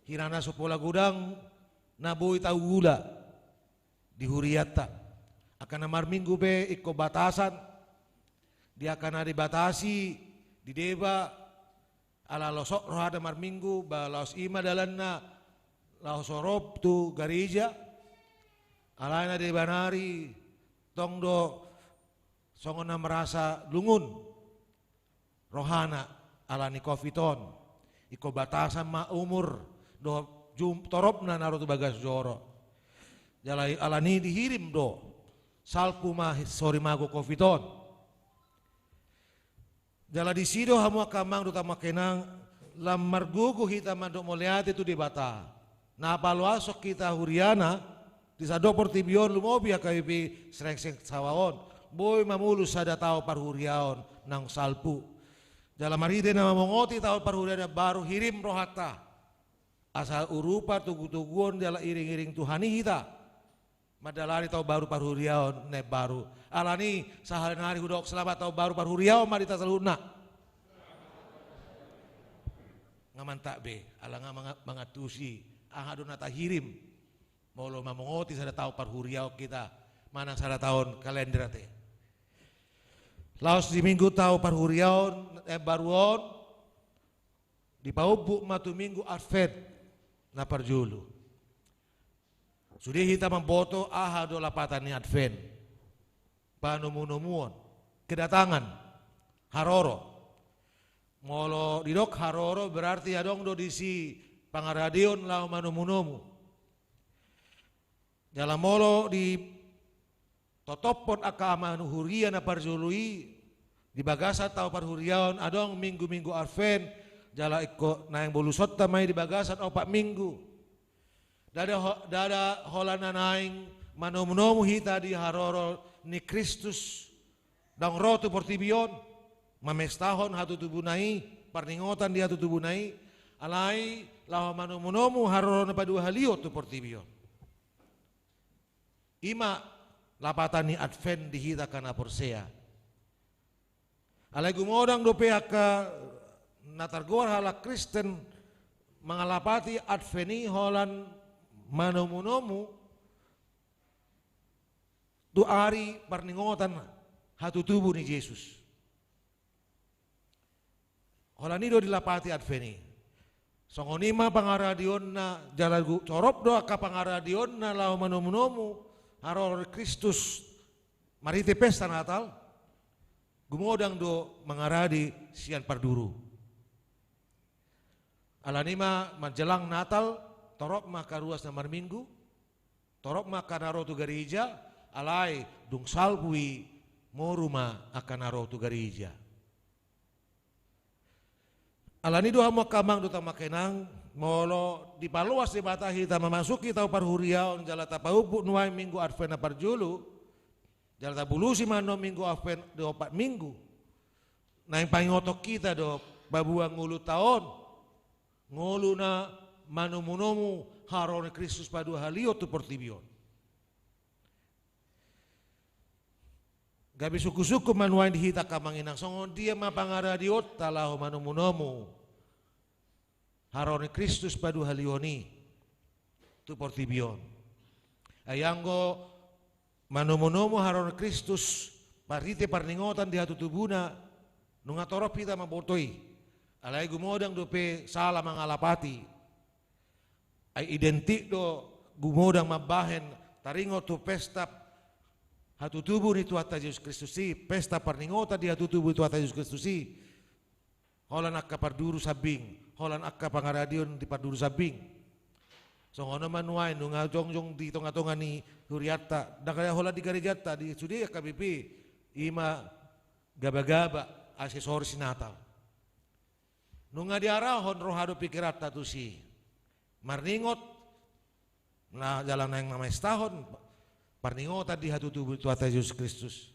Hira na so pola godang na boi taula di hurianta. Angka na marminggu pe ingkon batasan, di angka na dibatasi, dideba, ala losok rohana marminggu, ba laos i ma dalanna laho so ro tu gareja, alai na deba nari tong do songon na merasa lungun rohana ala ni covid on. Ingkon batasan ma umur dohot jum-, toropna na ro tu bagas joro. Jala i-, ala ni dihirim do salpu ma hi-, sorimago covid on. Jala disi do hamu angka amang dohot hamu angka inang, lam margogo hita mandok mauliate tu Debata. Na paloashon hita huriana, di sandok portibi on lumobi H K B P Srengseng Sawa on, boi mamolus sada taon parhuriaon naung salpu. Jala marhite na mamongoti taon parhuriaon na baru hirim rohanta. Asa urupa togutoguon jala iringiring Tuhan i hita. Mandalani taon baru parhuriaon na imbaru. Ala ni, sahali nari hudok selamat taon baru parhuriaon ma di hita saluhutna. Nga mantap be, ala nga manga-, mangantusi, aha do na tahirim. Molo mamongoti sada taon parhuriaon hita, manang sada taon kalender ate. Laos di minggu taon parhuriaon, eh, baru on, dipaumbuk ma tu minggu Advent na parjolo. Sude hita mamboto aha do lapatan ni Advent. Panomunomuon, kedatangan, haroro. Molo didok haroro berarti adong do disi pangaradeon laho manomunomu. Jala molo di totophon angka amang huria na parjolo i, di bagasan taon parhuriaon adong minggu-minggu Advent, jala ingkon naeng bolusonta ma i di bagasan opat minggu. Ndada ho-, ndada holan na naeng manomunomu hita di haroro ni Kristus naung ro tu portibi on, mamestahon hatutubuna i, parningotan di hatutubuna i, alai laho manomunomu haroro na paduahalihon tu portibi on. I ma lapatan ni Advent di hita angka na porsea. Alai gumodang dope angka na targoar halak Kristen mangalapati Advent i holan manomunomu tu ari parningotan hatutubu ni Jesus. Holan i do dilapati Advent i. Songon i ma pangaradionna, jala gu-, torop do angka pangaradionna laho manomunomu haroro ni Kristus marhite pesta Natal, gumodang do mangaradi sian parduru. Alani i ma manjelang Natal, torop ma angka ruas na marminggu, torop ma angka na ro tu gareja, alai dung salpu i moru ma angka na ro tu gareja. Alani i do hamu angka amang dohot angka inang, molo dipaloas Debata hita mamasuki taon parhuriaon jala tapaumpuk nuaeng Minggu Advent na parjolo, jala tabulusi ma annon Minggu Advent di opat minggu, naeng paingoton hita do paboa ngolunta on, ngolu na manomunomu haroro ni Kristus paduahalihon tu portibi on. Gabe sungkunsungkun ma nuaeng di hita angka amang inang, songon dia ma pangaradionta laho manomunomu haroro ni Kristus paduahalihon i tu portibi on. Ai anggo manomunomu haroro ni Kristus marhite parningotan di hatutubuna, nunga torop hita mamboto i. Alai gumodang dope sala mangalapati. Ai identik do gumodang mambahen taringot tu pesta hatutubu ni Tuhanta Jesus Kristus i, pesta parningotan di hatutubu ni Tuhanta Jesus Kristus i, holan angka parduru sambing, holan angka pangaradion di parduru sambing. Songon on ma nuaeng nunga jongjong di tongatonga ni hurianta, ndang holan di garejanta, di sude H K B P, i ma gabagaba, aksesoris Natal. Nunga diarahon roha dohot pikiranta tusi. Marningot, na jala naeng mamestahon parningotan di hatutubu ni Tuhanta Jesus Kristus.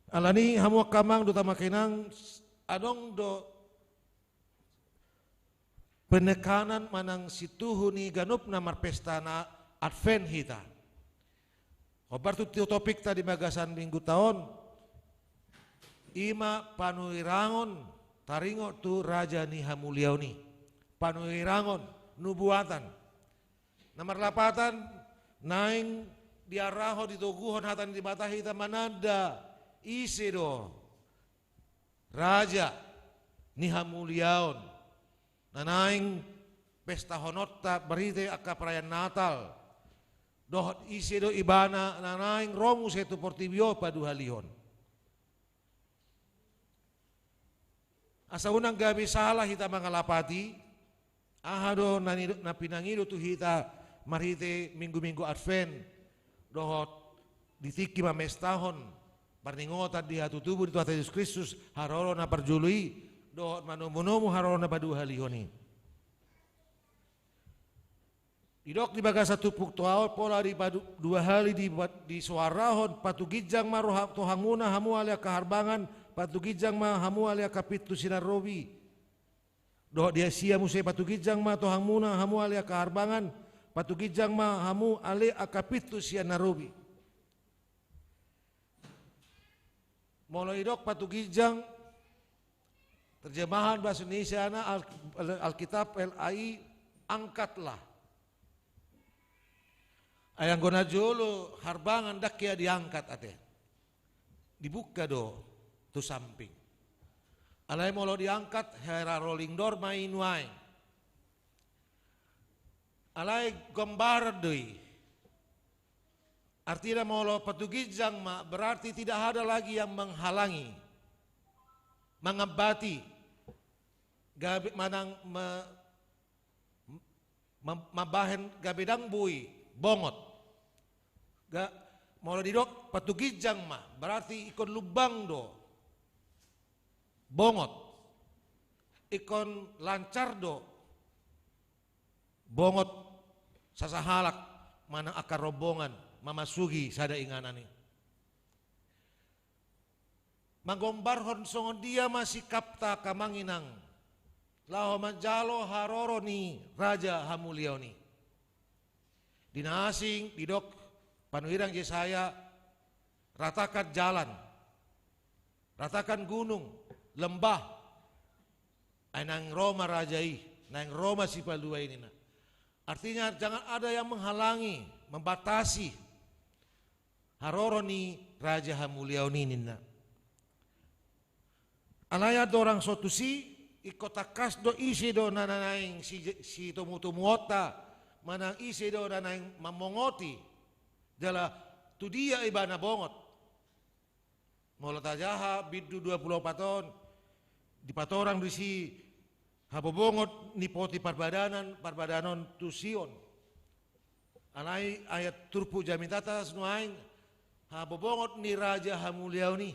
Alani i hamu angka amang dohot angka inang, adong do penekanan manang situhu ni ganup na marpesta na Advent hita. Hombar tu topikta di bagasan mingguta on, i ma panuirangon taringot tu Raja ni Hamuliaon i. Panuirangon, nubuatan. Na marlapatan, naeng diarahon, ditoguhon hata ni Debata hita mananda ise do Raja ni Hamuliaon na naeng pestahononta marhite angka perayaan Natal, dohot ise do Ibana na naeng ro muse tu portibi on paduahalihon. Asa unang gabe sala hita mangalapati, aha do na nido-, na pinangido tu hita marhite minggu-minggu Advent, dohot di tingki mamestahon parningotan di hatutubu ni Tuhanta Jesus Kristus, haroro na parjolo i, dohot manomunomu haroro na paduahalihon i. Didok di bagasan turpukta on, pola di padu-, dua hali di, disoarahon, patuginjang ma roha-, tohangmuna hamu ale angka harbangan, patuginjang ma hamu ale angka pintu sian na robi. Dohot di Asia muse, patuginjang ma tohangmuna hamu ale angka harbangan, patuginjang ma hamu ale angka pintu sian na robi. Molo didok patuginjang, terjemahan bahasa Indonesia na Al-, Alkitab L A I, angkatlah. Ai anggo na jolo harbangan ndang hea diangkat ate. Dibuka do tu samping. Alai molo diangkat, hera rolling door ma i nuaeng. Alai gambaran do i. Artina molo patuginjang ma, berarti tidak ada lagi yang menghalangi, mengambati, gabe manang me-, mem-, mambahen gabe ndang boi bongot. Ga, molo didok patuginjang ma, berarti ingkon lumbang do. Bongot. Ingkon lancar do. Bongot sasahalak manang angka rombongan mamasuki sada inganan i. Manggombarhon songon dia ma sikapta angka amang inang laho manjalo haroro ni Raja Hamuliaon i. Di na asing didok panurirang Jesaya, ratakan jalan, ratakan gunung, lembah. Ai naeng ro ma raja i, naeng ro ma sipalua i ninna. Artinya jangan ada yang menghalangi, membatasi haroro ni Raja Hamuliaon i ninna. Alai andorang so tusi, Ingkon tangkas do ise do na naeng si, sitomutomuonta, manang ise do na naeng mambongoti, jala tu dia ibana bongot. Molo tajaha bindu dua pulu opat on, dipatorang disi habobongot ni poti parbadanan, parbadanon tu Sion. Alai ayat turpuk jamita tas nuaeng, habobongot ni Raja Hamuliaon i.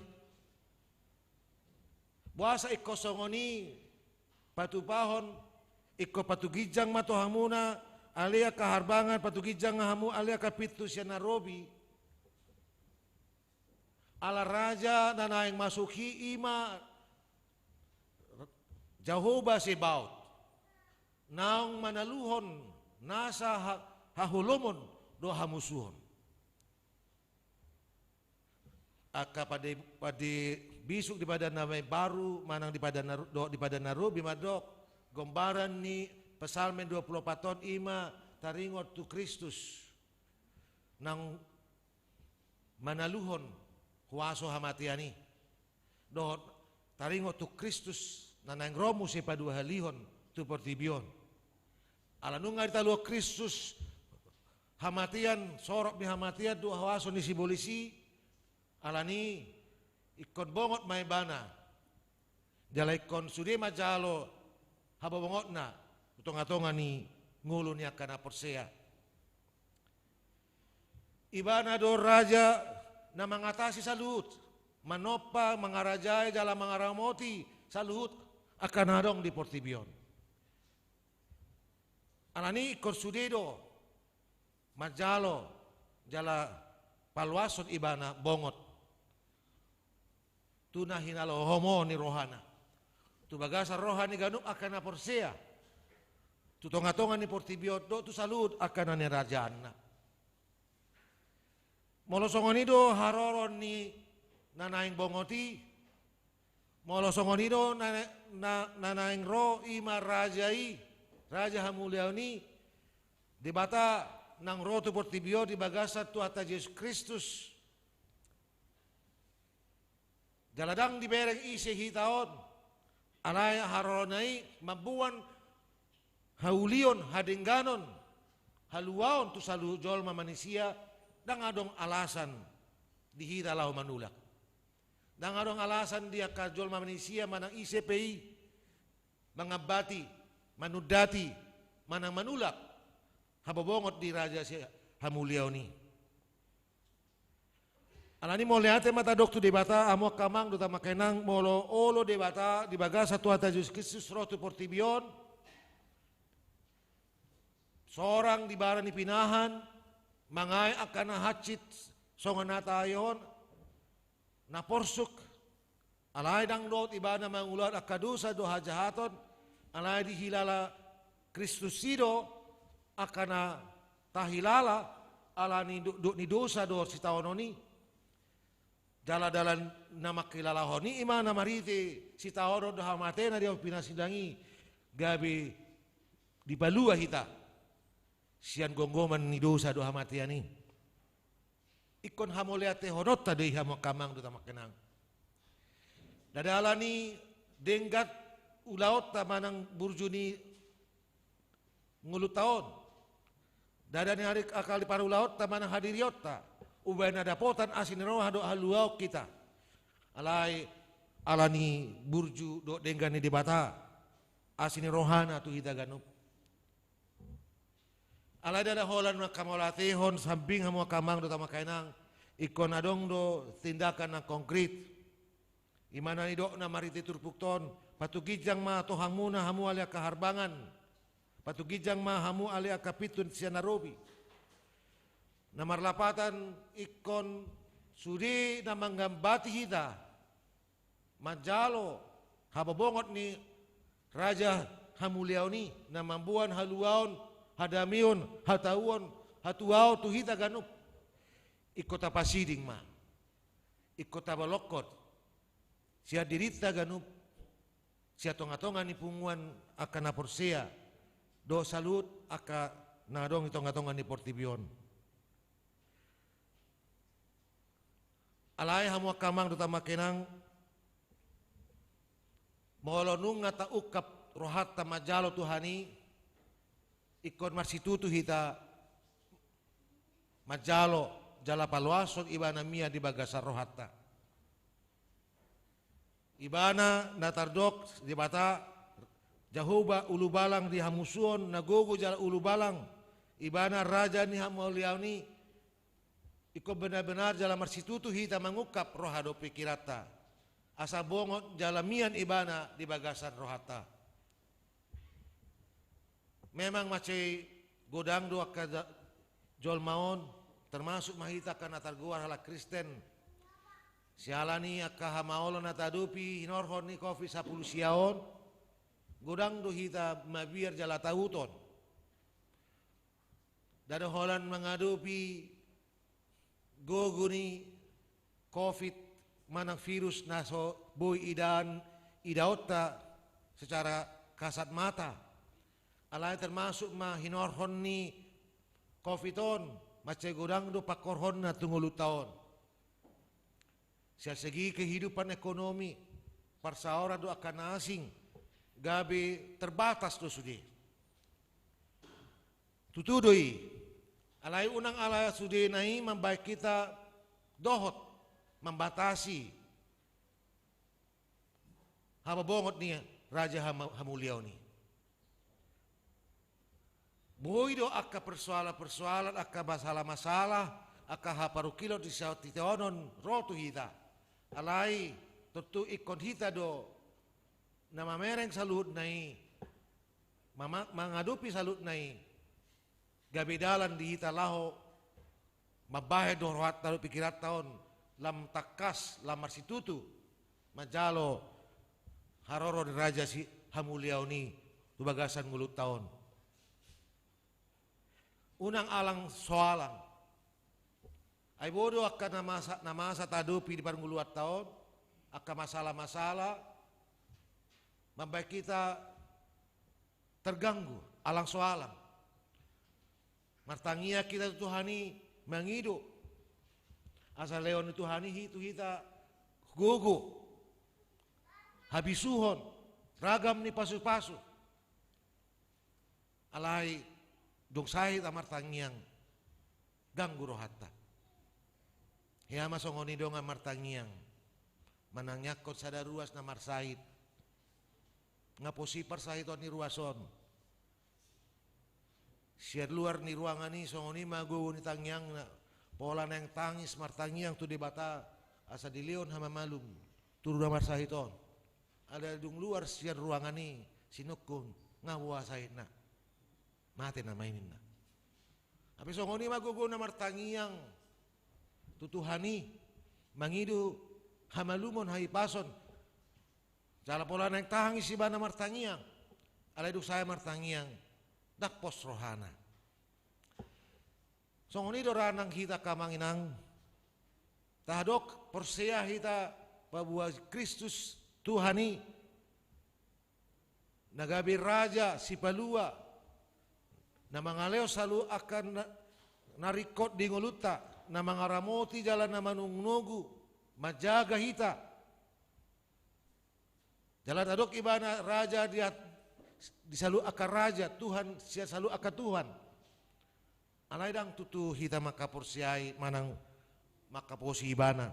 Boasa ingkon songon i patupahon, ingkon patuginjang ma tu hamuna ale angka harbangan, patuginjang ma hamu ale angka pintu sian na robi. Ala Raja na naeng masuk i, i ma Jahowa Sebaot, naung manaluhon nasa ha-, haholomon dohot hamusuhon. Angka pande, pande bisuk di Padan na Imbaru, manang di Padan na Ru-, dohot di Padan na Robi mandok, gombaran ni Psalmen dua pulu opat on i ma taringot tu Kristus, naung manaluhon huaso hamatean i. Dohot taringot tu Kristus na naeng ro muse paduahalihon tu portibi on. Ala nunga ditaluhon Kristus hamatean, sorop ni hamatean dohot huaso ni sibolis i, alani i ingkon bongot ma ibana. Jala ingkon sude manjalo habobongotna tu tongatonga ni ngolu ni angka na porsea. Ibana do Raja na mangatasi saluhut, manompa, mangarajai jala mangaramoti saluhut angka na adong di portibi on. Alani i ingkon sude do manjalo jala paloashon ibana bongot tu na hinalohomo ni rohana, tu bagasan roha ni ganup angka na porsea tu tongatonga ni portibi on dohot tu saluhut angka na nirajaanna. Molo songon i do haroro ni na naeng bongot i, molo songon i do na, na, na naeng ro i ma Raja i, Raja Hamuliaon i, Debata naung ro tu portibi on di bagasan Tuhanta Jesus Kristus. Jala ndang dibereng ise hita on, alai harorona i mamboan haulion, hadengganon, haluaon tu saluhut jolma manisia, ndang adong alasan di hita laho manulak. Ndang adong alasan di angka jolma manisia manang ise pe i mangambati, manundati, manang manulak habobongot ni Raja si Hamuliaon i. Alani mauliate ma tadok tu Debata, hamu angka amang dohot hamu angka inang, molo olo Debata di bagasan Tuhanta Jesus Kristus ro tu portibi on, sorang di bara ni pinahan, mangae angka na hansit songon na tahe on, na porsuk, alai ndang dohot ibana mangulahon angka dosa dohot hajahaton, alai dihilala Kristus i do angka na tahilala ala ni do-, do-, ni dosa dohot sitaonon i. Jala dalan na mangkilalahon i ima na marhite sitaonon dohot hamatena di ahu pinasidang i, gabe dipalua hita sian gomgoman ni dosa dohot hamatean i. Ingkon hamauliatehononta do i hamu angka amang dohot hamu angka inang. Ndada ala ni denggan ulaonta manang burju ni ngolunta on. Ndada ni ari akal ni parulaonta manang hadirionta. Umbahen na dapotan asi ni roha dohot haluaon hita. Alai ala ni burju dohot denggan ni Debata, asi ni rohana tu hita ganup. Alai ndada holan manghamauliatehon sambing hamu angka amang dohot hamu angka inang, ingkon adong do tindakan na konkrit. Ima na nidokna marhite turpukta on, patuginjang ma tohangmuna hamu ale angka harbangan, patuginjang ma hamu ale angka pintu sian na robi. Na marlapatan ingkon sude na mangambati hita manjalo habobongot ni Raja Hamuliaon i, na mamboan haluaon, hadameon, hatauon, hatuaon tu hita ganup. Ingkon tapasiding ma, ingkon tabolongkon sian dirinta ganup, sian tongatonga ni punguan angka na porsea dohot saluhut angka na adong di tongatonga ni portibi on. Alai hamu angka amang dohot hamu angka inang, Molo nunga taungkap rohanta manjalo Tuhan i, ingkon marsitutu hita manjalo jala paloashon Ibana mian di bagasan rohanta. Ibana na tardok Debata Jahowa, ulubalang di hamusuon, na gogo jala ulubalang. Ibana raja ni hamuliaon i. Ingkon benar-benar jala marsitutu hita mangungkap roha dohot pikiranta, asa bongot jala mian Ibana di bagasan rohanta. Memang mansai godang do angka ja-, jolma on, termasuk ma hita angka na targoar halak Kristen. Siala ni angka hamaolon na taadopi hinorhon ni covid sampulu sia on, godang do hita mabiar jala tauton. Ndada holan mangadopi gogo ni covid manang virus na so boi idaan, idaonta secara kasat mata. Alai termasuk ma hinorhon ni covid on, mansai godang do pangkorhonna tu ngolunta on. Sian segi kehidupan ekonomi, parsaoran dohot angka na asing, gabe terbatas do sude. Tutu do i. Alai unang ala sudena i mambahen hita dohot mambatasi habobongot ni Raja hama-, hamuliaon i. Boi do angka persoalan-persoalan, angka masalah-masalah, angka haparungkilon di saonari on ro tu hita. Alai tontu ingkon hita do na mamereng saluhutna i, mama-, mangadopi saluhutna i, gabe dalan di hita laho mambahen do rohanta dohot pikiranta on lam tangkas, lam marsitutu manjalo haroro ni Raja si hamuliaon i tu bagasan ngolunta on. Unang alang so alang. Ai boi do angka na masa, na masa taadopi di parngoluanta on, angka masalah-masalah, mambahen hita terganggu, alang so alang. Martangiang hita tu Tuhan i mangido asa lehon ni Tuhan i tu hita gogo, habisuhon, ragam ni pasu-pasu. Alai dung sae hita martangiang, ganggu rohanta. Hea ma songon i dongan martangiang, manangiangkon sada ruas na marsahit. Nga posi parsahiton ni ruas on. Sian luar ni ruangan i songon i ma gogo ni tangiangna. Pola naeng tangis martangiang tu Debata asa dilehon hamamalum tu na marsahit on. Alai dung luar sian ruangan i sinungkun, nga boha sahitna. Mate nama i ninna. Hape songon i ma gogo na martangiang tu Tuhan i, mangido hamalumon, hahipason. Jala pola naeng tangis ibana martangiang, alai dung sae martangiang, ndang pos rohana. Songon i do ra nang hita angka amang inang, tadok porsea hita paboa Kristus Tuhan i, na gabe Raja Sipalua, na mangalehon saluhut angka na, na ringkot di ngolunta, na mangaramoti jala na manogunogu, manjaga hita. Jala tadok ibana Raja di at-, di saluhut angka raja, Tuhan sian saluhut angka tuhan. Alai ndang tutu hita mangkaporseai manang mangkaposi ibana.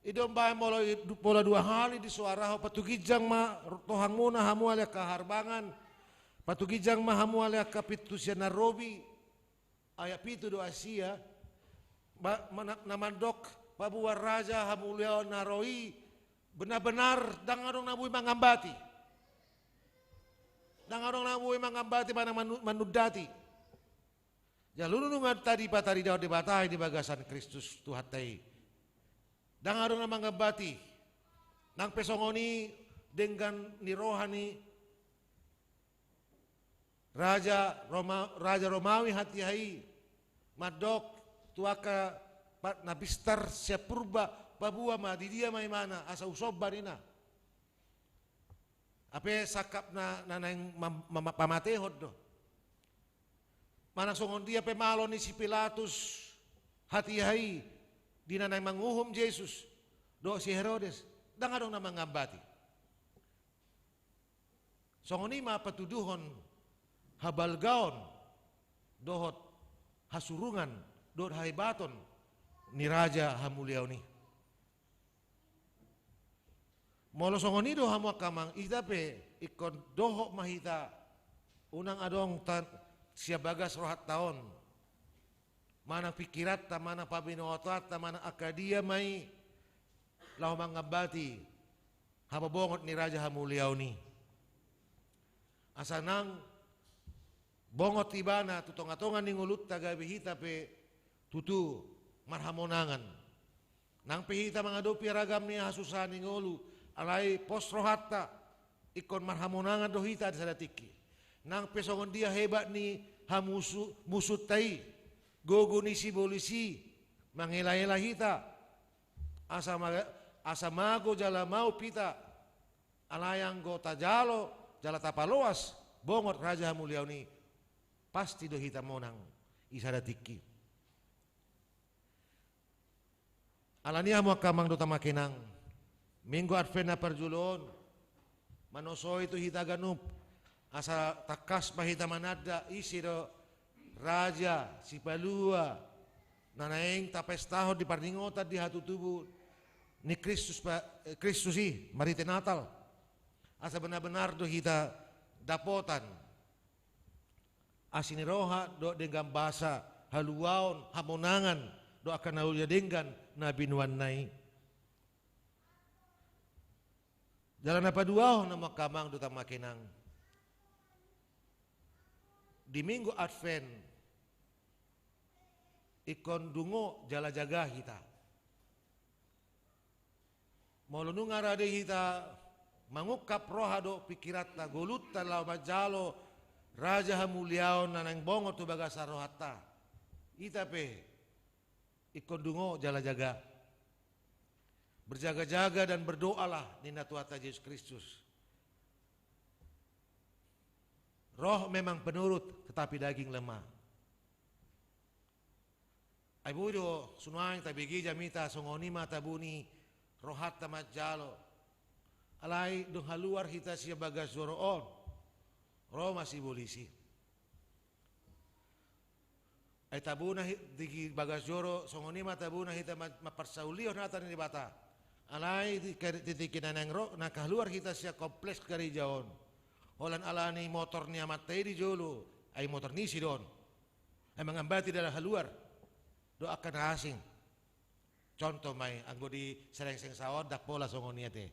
I do umbahen molo i du-, pola dua hali disoarahon, patuginjang ma tohangmuna hamu ale angka harbangan, patuginjang ma hamu ale angka pintu sian na robi, ayat pitu do asi, ba-, mana-, na mandok paboa Raja hamuliaon na ro i, benar-benar ndang adong na boi mangambati. Ndang adong na boi mangambati manang manu-, manundati. Jala nunga tadi pataridaon Debata i di bagasan Kristus Tuhanta i. Ndang adong na mangambati. Nang pe songon i denggan ni roha ni Raja Roma-, Raja Romawi hatiha i mandok tu angka pa-, na pistar sian purba, paboa ma, di dia ma ibana asa husomba ninna. Hape sangkap na, na naeng mam-, mam-, pamatehon do. Manang songon dia pe malo ni si Pilatus hatiha i di na naeng manguhum Jesus dohot si Herodes, ndang adong na mangambati. Songon i ma patuduhon habalgaon dohot hasurungan dohot hahebaton ni raja hamuliaon i. Molo songon i do hamu angka amang, hita pe ingkon dohot ma hita, unang adong ta sian bagas rohanta on, manang pingkiranta, manang pabinotoanta, manang angka dia ma i, laho mangambati habobongot ni raja hamuliaon i. Asa nang bongot ibana tu tongatonga ni ngolunta, gabe hita pe tutu marhamonangan. Nang pe hita mangadopi ragam ni hasusahan ni ngolu, alai pos rohanta, ingkon marhamonangan do hita di sada tingki. Nang pe songon dia hebat ni hamusu-, musunta i, gogo ni sibolis i mangelaela hita, asa ma-, asa mago jala maup hita. Alai anggo tajalo jala tapaloas bongot raja hamuliaon i, pasti do hita monang di sada tingki. Alani i hamu angka amang dohot amang inang, Minggu Advent na parjolo on manosoi tu hita ganup, asa tangkas ma hita mananda ise do raja sipalua na naeng tapestahon di parningotan di hatutubu ni Kristus pa-, eh, Kristus i marhite Natal. Asa benar-benar do hita dapotan asi ni roha dohot denggan basa, haluaon, hamonangan dohot angka na uli denggan na binoanna i. Jala na paduahon hamu angka amang dohot amang inang, di Minggu Advent ingkon dungo jala jaga hita. Molo nunga rade hita mangungkap roha dohot pingkiranta, ngolunta laho manjalo raja hamuliaon na naeng bongot tu bagasan rohanta, hita pe ingkon dungo jala jaga. Berjaga-jaga dan berdoalah, ninna Tuhanta Jesus Kristus. Roh memang penurut, tetapi daging lemah. Ai boi do, sunaeng tabege jamita songon i ma tabuni rohanta manjalo. Alai dung haluar hita sian bagas joro on, ro ma sibolis i. Ai tabuna hi-, di bagas joro, songon i ma tabuna hita ma-, mamparsaulihon hata ni Debata. Alai di ka-, di tingki na naeng ro, na haluar hita sian kompleks gareja on, holan alani motor ni amanta i di jolo, ai motor ni ise do on. Ai mangambati dalan haluar dohot angka na asing. Contoh ma i, anggo di Srengseng sa on ndang pola songon i ate.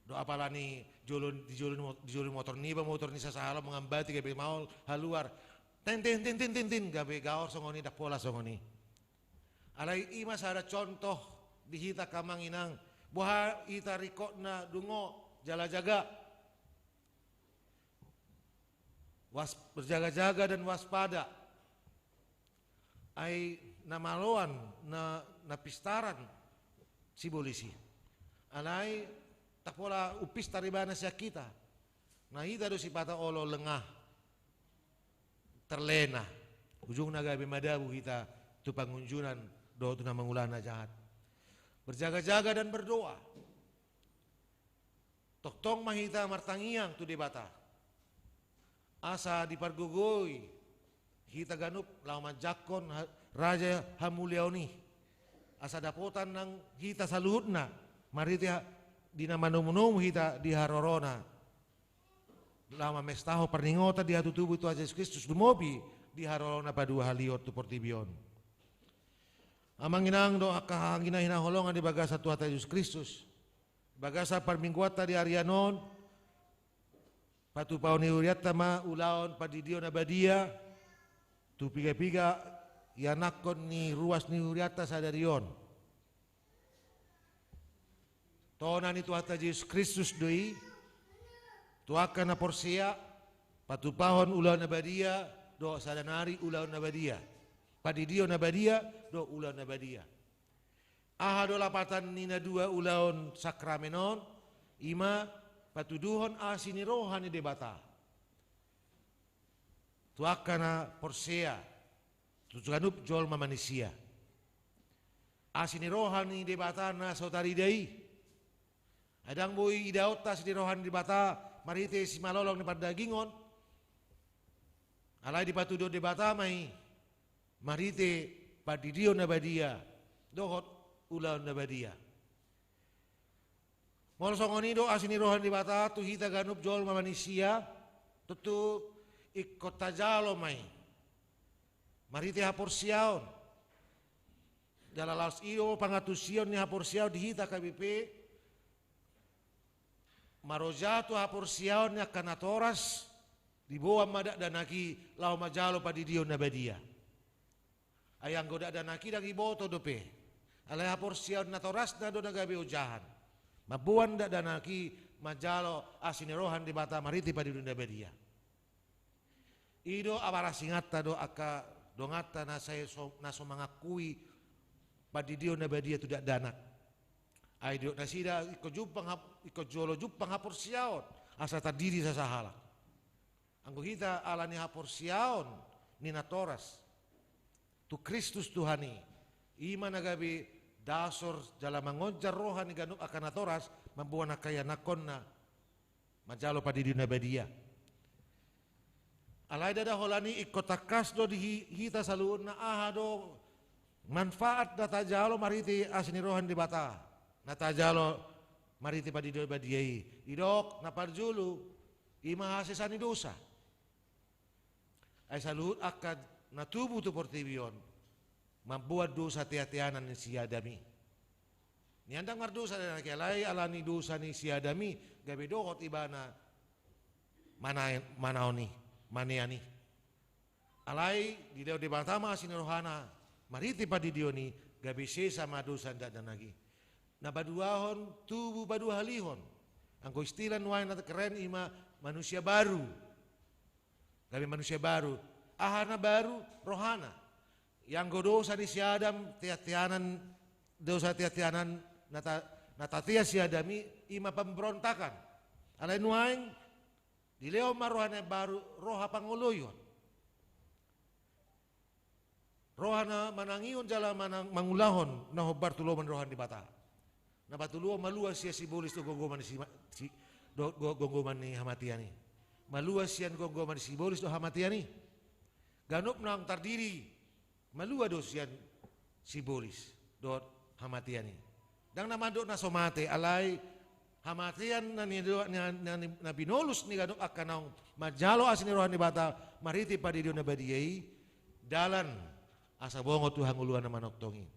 Dohot apala ni jolo, di jolo ni mo-, di jolo ni motor niba, motor ni sasahalak mangambati gabe maol haluar. Tin, tin, tin, gabe gaor songon i, ndang pola songon i. Alai i ma sada contoh di hita angka amang inang, boha hita ringkotna dungo jala jaga. Was-, berjaga-jaga dan waspada. Ai na maloan, na, na pistaran sibolis i. Alai ndang pola umpistar ibana sian hita. Na hita do sipata olo lengah, terlena. Ujungna gabe madabu hita tu pangunjunan dohot tu na mangula na jahat. Berjaga-jaga dan berdoa. Tongtong ma hita martangiang tu Debata, asa dipargogoi hita ganup laho manjangkon ha-, raja hamuliaon i, asa dapotan nang hita saluhutna marhite ha-, di na manomunomu hita di harorona, laho mamestahon parningotan di hatutubu ni Tuhan Jesus Kristus, lumobi di harorona paduahalihon tu portibi on. Amang inang dohot angka anggi na hinaholongan di bagasan Tuhanta Jesus Kristus, bagasan parmingguanta di arian on, patupahon ni hurianta ma ulaon pandidion na badia, tu piga-piga ianakhon ni ruas ni hurianta sadari on. Tona ni Tuhanta Jesus Kristus do i tu angka na porsea, patupahon ulaon na badia dohot sada nari ulaon na badia, pandidion na badia dohot ulaon na badia. Aha do lapatan ni na dua ulaon sakramen on? I ma patuduhon asi ni roha ni Debata tu angka na porsea, tu ganup jolma manisia. Asi ni roha ni Debata na so tarida i. Ai ndang boi idaonta asi ni roha ni Debata marhite simalolong ni pardagingon, alai dipatuduhon Debata ma i marhite pandidion na badia dohot ulaon na badia. Molo songon i do asi ni roha ni Debata tu hita ganup jolma manisia, tontu ingkon tajalo ma i marhite haporseaon. Jala laos i do pangantusion ni haporseaon di hita H K B P, marojahan tu haporseaon ni angka natoras, diboan ma dakdanak i laho manjalo pandidion na badia. Ai anggo dakdanak i ndang diboto dope, alai haporseaon natorasna do na gabe ojahan mamboan dakdanak i manjalo asi ni roha ni Debata marhite pandidion na badia. I do abar asinganta do angka donganta na sai so, na so mangakui pandidion na badia tu dakdanak. Ai didok nasida ingkon jumpang hap-, ingkon jolo jumpang haporseaon asa tandidi sasahalak. Anggo hita ala ni haporseaon ni natoras tu Kristus Tuhan i, i ma na gabe dasor jala mangonjar roha ni ganup angka natoras mamboan angka ianakkonna manjalo pandidion na badia. Alai ndada holan i ingkon tangkas do di hi-, hita saluhutna aha do manfaat na tajalo marhite asi ni roha ni Debata na tajalo marhite pandidion na badia i. Didok na parjolo, i ma hasesaan ni dosa. Ai saluhut angka na tubu tu portibi on mamboan dosa teateanan ni si Adam i. Nian ndang mardosa dakdanak i, alai ala ni dosa ni si Adam i gabe dohot ibana manaen-, manaon i, manean i. Alai dilehon Debata ma asi ni rohana marhite pandidion i, gabe sesa ma dosa ni dakdanak i. Na paduahon, tubu paduahalihon. Anggo istilah nuaeng na keren i ma manusia baru. Gabe manusia baru. Aha na baru? Rohana. Ianggo dosa ni si Adam, teateanan, dosa teateanan na ta-, na tatea si Adam i, i ma pemberontakan. Alai nuaeng dilehon ma roha na baru, roha pangoloion. Roha na manangihon jala manang-, mangulahon na hombar tu lomo ni roha ni Debata. Na patoluhon, malua sian sibolis dohot gomgoman ni si-, si-, dohot go-, gomgoman ni hamatean i. Malua sian gomgoman ni sibolis dohot hamatean i. Ganup naung tardidi malua do sian sibolis dohot hamatean i. Ndang na mandok na so mate, alai hamatean na ni-, na, na, na, na binolus ni ganup angka naung manjalo asi ni roha ni Debata marhite pandidion na badia i, dalan asa bongot tu hangoluan na manongtong i.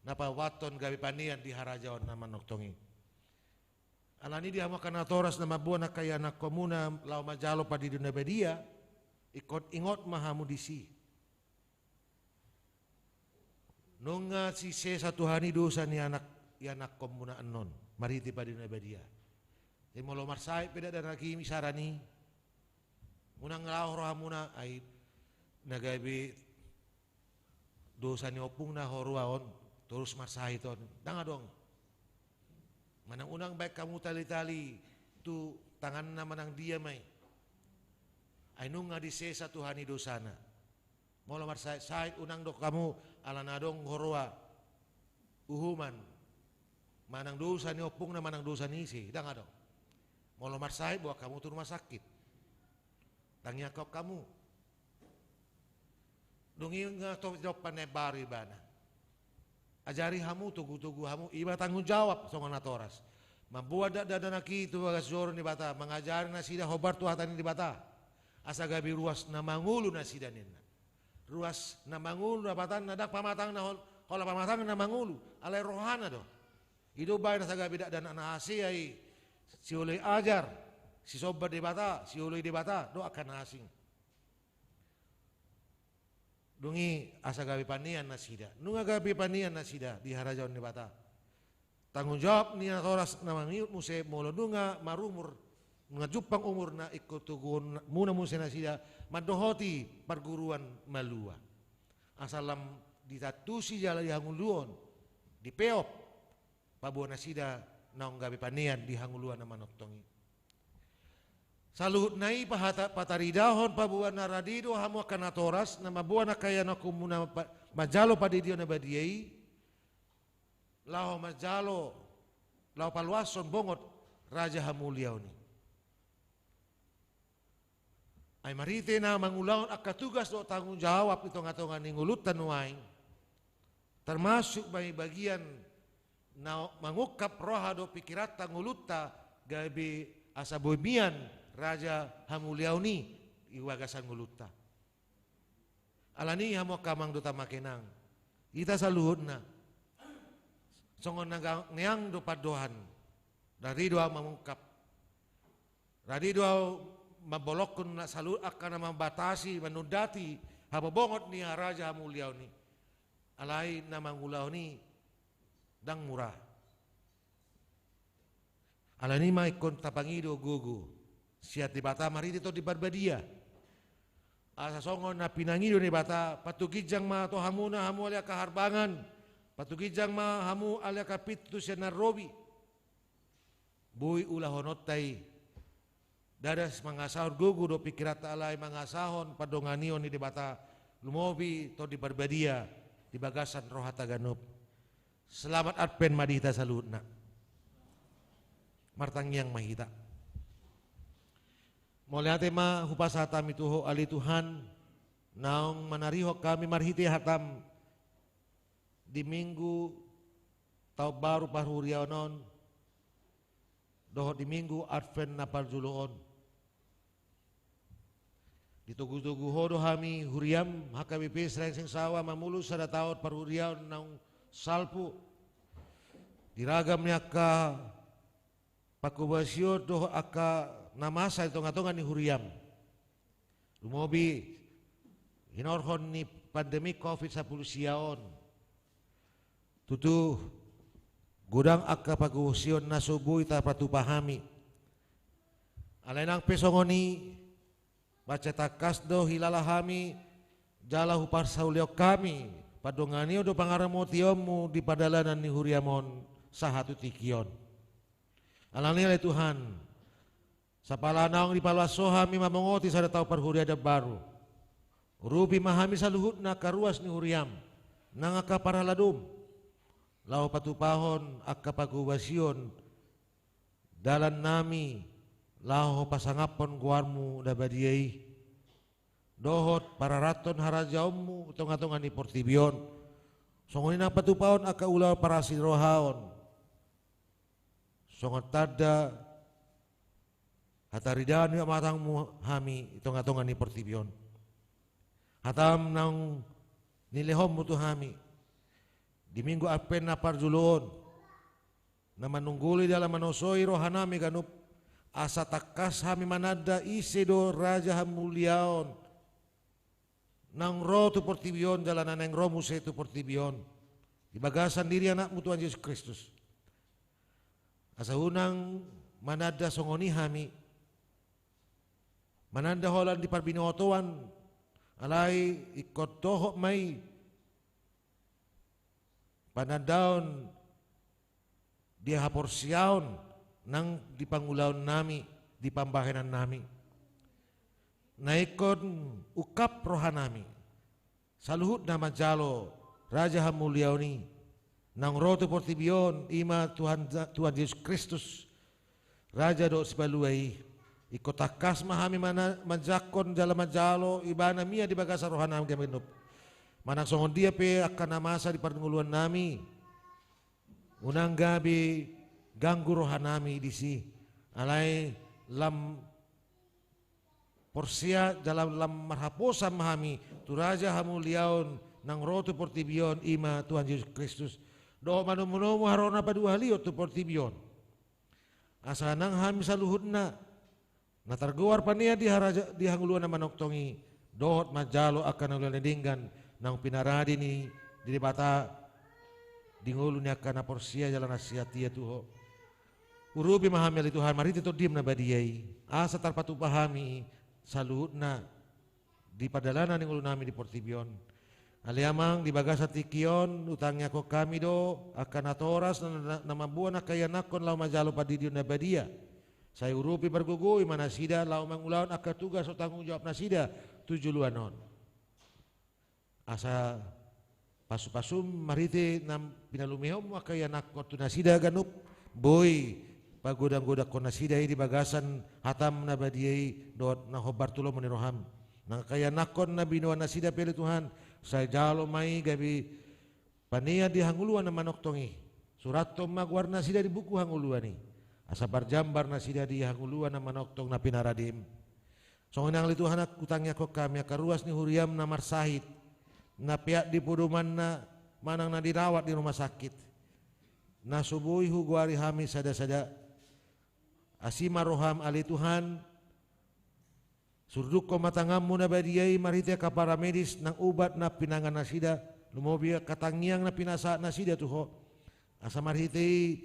Na paopathon, gabe panean di harajaon na manongtong i. Alani i di hamu angka natoras na mamboan angka ianakkonmuna laho manjalo pandidion na badia, ingkon ingot ma hamu disi. Nunga disesa Tuhan i dosa ni anak, ianakkonmuna annon marhite pandidion na badia. Jadi molo marsahit pe dakdanak i misalna i, unang laho rohamuna, ai na gabe dosa ni ompungna huroa on, torus marsahit on. Ndang adong. Manang unang baen hamu tali-tali tu tanganna manang dia ma i. Ai nunga disesa Tuhan i dosana. Molo marsahit-sahit, unang dok hamu ala na adong huroa uhuman manang dosa ni ompungna manang dosa ni ise, ndang adong. Molo marsahit, boan hamu tu rumah sakit. Tangiangkon hamu. Dung i nunga to-, tinompa na imbaru ibana. Ajari hamu, togu-togu hamu, i ma tanggung jawab songon natoras. Mamboan dakdanak i tu bagas joro ni Debata, mangajari nasida hombar tu hata ni Debata. Asa gabe ruas na mangolu nasida ninna. Ruas na mangolu, dapotanna ndang pamatangna hol-, holan pamatangna mangolu, alai rohana do. I do umbahen asa gabe dakdanak na hasea i, sioloi ajar, sisomba Debata, sioloi Debata dohot angka na asing. Dung i asa gabe panean nasida. Nunga gabe panean nasida di harajaon ni Debata. Tanggung jawab ni natoras na mangihut muse, molo nunga marumur, nunga jumpang umurna, ingkon toguonmuna muse nasida mandohoti parguruan malua. Asa lam ditantusi jala dihangoluhon, dipeop paboa nasida naung gabe panean di hangoluan na manongtong i. Saluhutna i pahata-, pataridahon paboa na rade do hamu angka natoras na mamboan angka ianakkonmuna pa-, manjalo pandidion na badia i, laho manjalo, laho paluashon bongot raja hamuliaon i. Ai marhite na mangulahon angka tugas dohot tanggung jawab di tonga-tonga ni ngolunta nuaeng, termasuk ma i bagian na mangungkap roha dohot pikiranta, ngolunta, gabe asa boi mian raja hamuliaon i di bagasan ngolunta. Alani i hamu angka amang dohot ama inang, hita saluhutna songon na gangeang do pandohan. Radi do ahu mangungkap, radi do ahu mambolongkon na saluhut angka na mambatasi, manundati habobongot ni raja hamuliaon i. Alai na mangulahon i ndang mura. Alani i ma ingkon tapangido gogo sian Debata marhite Tondi Parbadia, asa songon na pinangido ni Debata, patuginjang ma tu hamuna hamu ale angka harbangan, patuginjang ma hamu ale angka pintu sian na robi. Boi ulahononta i, ndada mangasahon gogo dohot pikiranta, alai mangasahon pandonganion ni Debata, lumobi Tondi Parbadia di bagasan rohanta ganup. Selamat Advent ma di hita saluhutna. Martangiang ma hita. Mauliate ma hupasahat hami tu Ho ale Tuhan, naung manarihon hami marhite hataM di Minggu Taon Baru parhuriaon on, dohot di Minggu Advent na parjolo on. Ditogu-togu Ho do hami huriaM H K B P Serangseng Sawa mamolus sada taon parhuriaon naung salpu di ragam ni angka pangkobasion dohot angka na masa di tonga-tonga ni huriaM. Lumobi hinorhon ni pandemi covid sampulu sia on. Tutu godang angka pangkobasion na so boi tapatupa hami. Alai nang pe songon i, mansai tangkas do hilala hami jala huparsaulihon hami pandonganion dohot pangaramotionMu di pardalanan ni huriaM on sahat tu tingki on. Alani i ale Tuhan, sapala naung dipaloas Ho hami mamongoti sada taon parhuriaon na baru, urupi ma hami saluhutna angka ruas ni huriaM nang angka parhaladoM, laho patupahon angka pangkobasion dalannami laho pasangaphon goarMu na badia i, dohot pararathon harajaonMu tonga-tonga ni portibi on, songon i nang patupahon angka ulaon parasirohaon songon tanda hataridaan ni amatangMu hami di tonga-tonga ni portibi on. HataM naung nilehonMu tu hami di Minggu Advent na parjolo on, na manungguli jala manosoi rohanami ganup, asa tangkas hami mananda ise do Raja Hamuliaon naung ro tu portibi on jala na naeng ro muse tu portibi on di bagasan diri AnakMu Tuhan Jesus Kristus. Asa unang mananda songon i hami, mananda holan di parbinotoan, alai ingkon dohot ma i panandaon di haporseaon nang di pangulaonnami, di pambahenannami. Na ingkon ungkap rohanami saluhutna manjalo Raja Hamuliaon i naung ro tu portibi on, i ma Tuhan, Tuhan Jesus Kristus, Raja dohot Sipalua i. Ingkon tangkas ma hami mana-, manjangkon jala manjalo Ibana mian di bagasan rohanami ganup. Manang songon dia pe angka na masa di parngoluannami, unang gabe ganggu rohanami disi, alai lam porsea jala lam marhaposan ma hami tu Raja Hamuliaon naung ro tu portibi on, i ma Tuhan Jesus Kristus, dohot manomu-nomu haroro na paduahalihon tu portibi on. Asa nang hami saluhutna na targoar panean di haraja-, di hangoluan na manongtong i, dohot manjalo angka na uli na denggan naung pinarade ni Debata di ngolu ni angka na porsea jala na setia tu Ho. Urupi ma hami ale Tuhan marhite TondiM na badia i, asa tarpatupa hami saluhutna di pardalanan ni ngolunami di portibi on. Ale Amang, di bagasan tingki on hutangiangkon hami do angka natoras na, na, na mamboan angka ianakhon laho manjalo pandidion na badia. Sai urupi, pargogoi ma nasida laho mangulahon angka tugas dohot tanggung jawab nasida tu joloan on. Asa pasu-pasuM marhite na pinalumehonMu angka ianakhon tu nasida ganup, boi pagodanggodanghon nasida i di bagasan hataM na badia i dohot na hombar tu lomo ni rohaM. Nang angka ianakhon na binoan nasida pe ale Tuhan, sai jalo ma i gabe panean di hangoluan na manongtong i. Surathon ma goar nasida di buku hangoluan i, asa marjambar nasida di hangoluan na manongtong na pinaradeM. Songon i nang ale Tuhan, hutangiangkon hami angka ruas ni huriaM na marsahit, na peak di podomanna manang na dirawat di rumah sakit, na so boi hugoari hami sadasada. Asi ma rohaM ale Tuhan, surdukhon ma tanganMu na badia i marhite angka paramedis nang ubat na pinangan nasida, lumobi angka tangiang na pinasahat nasida tu Ho, asa marhite i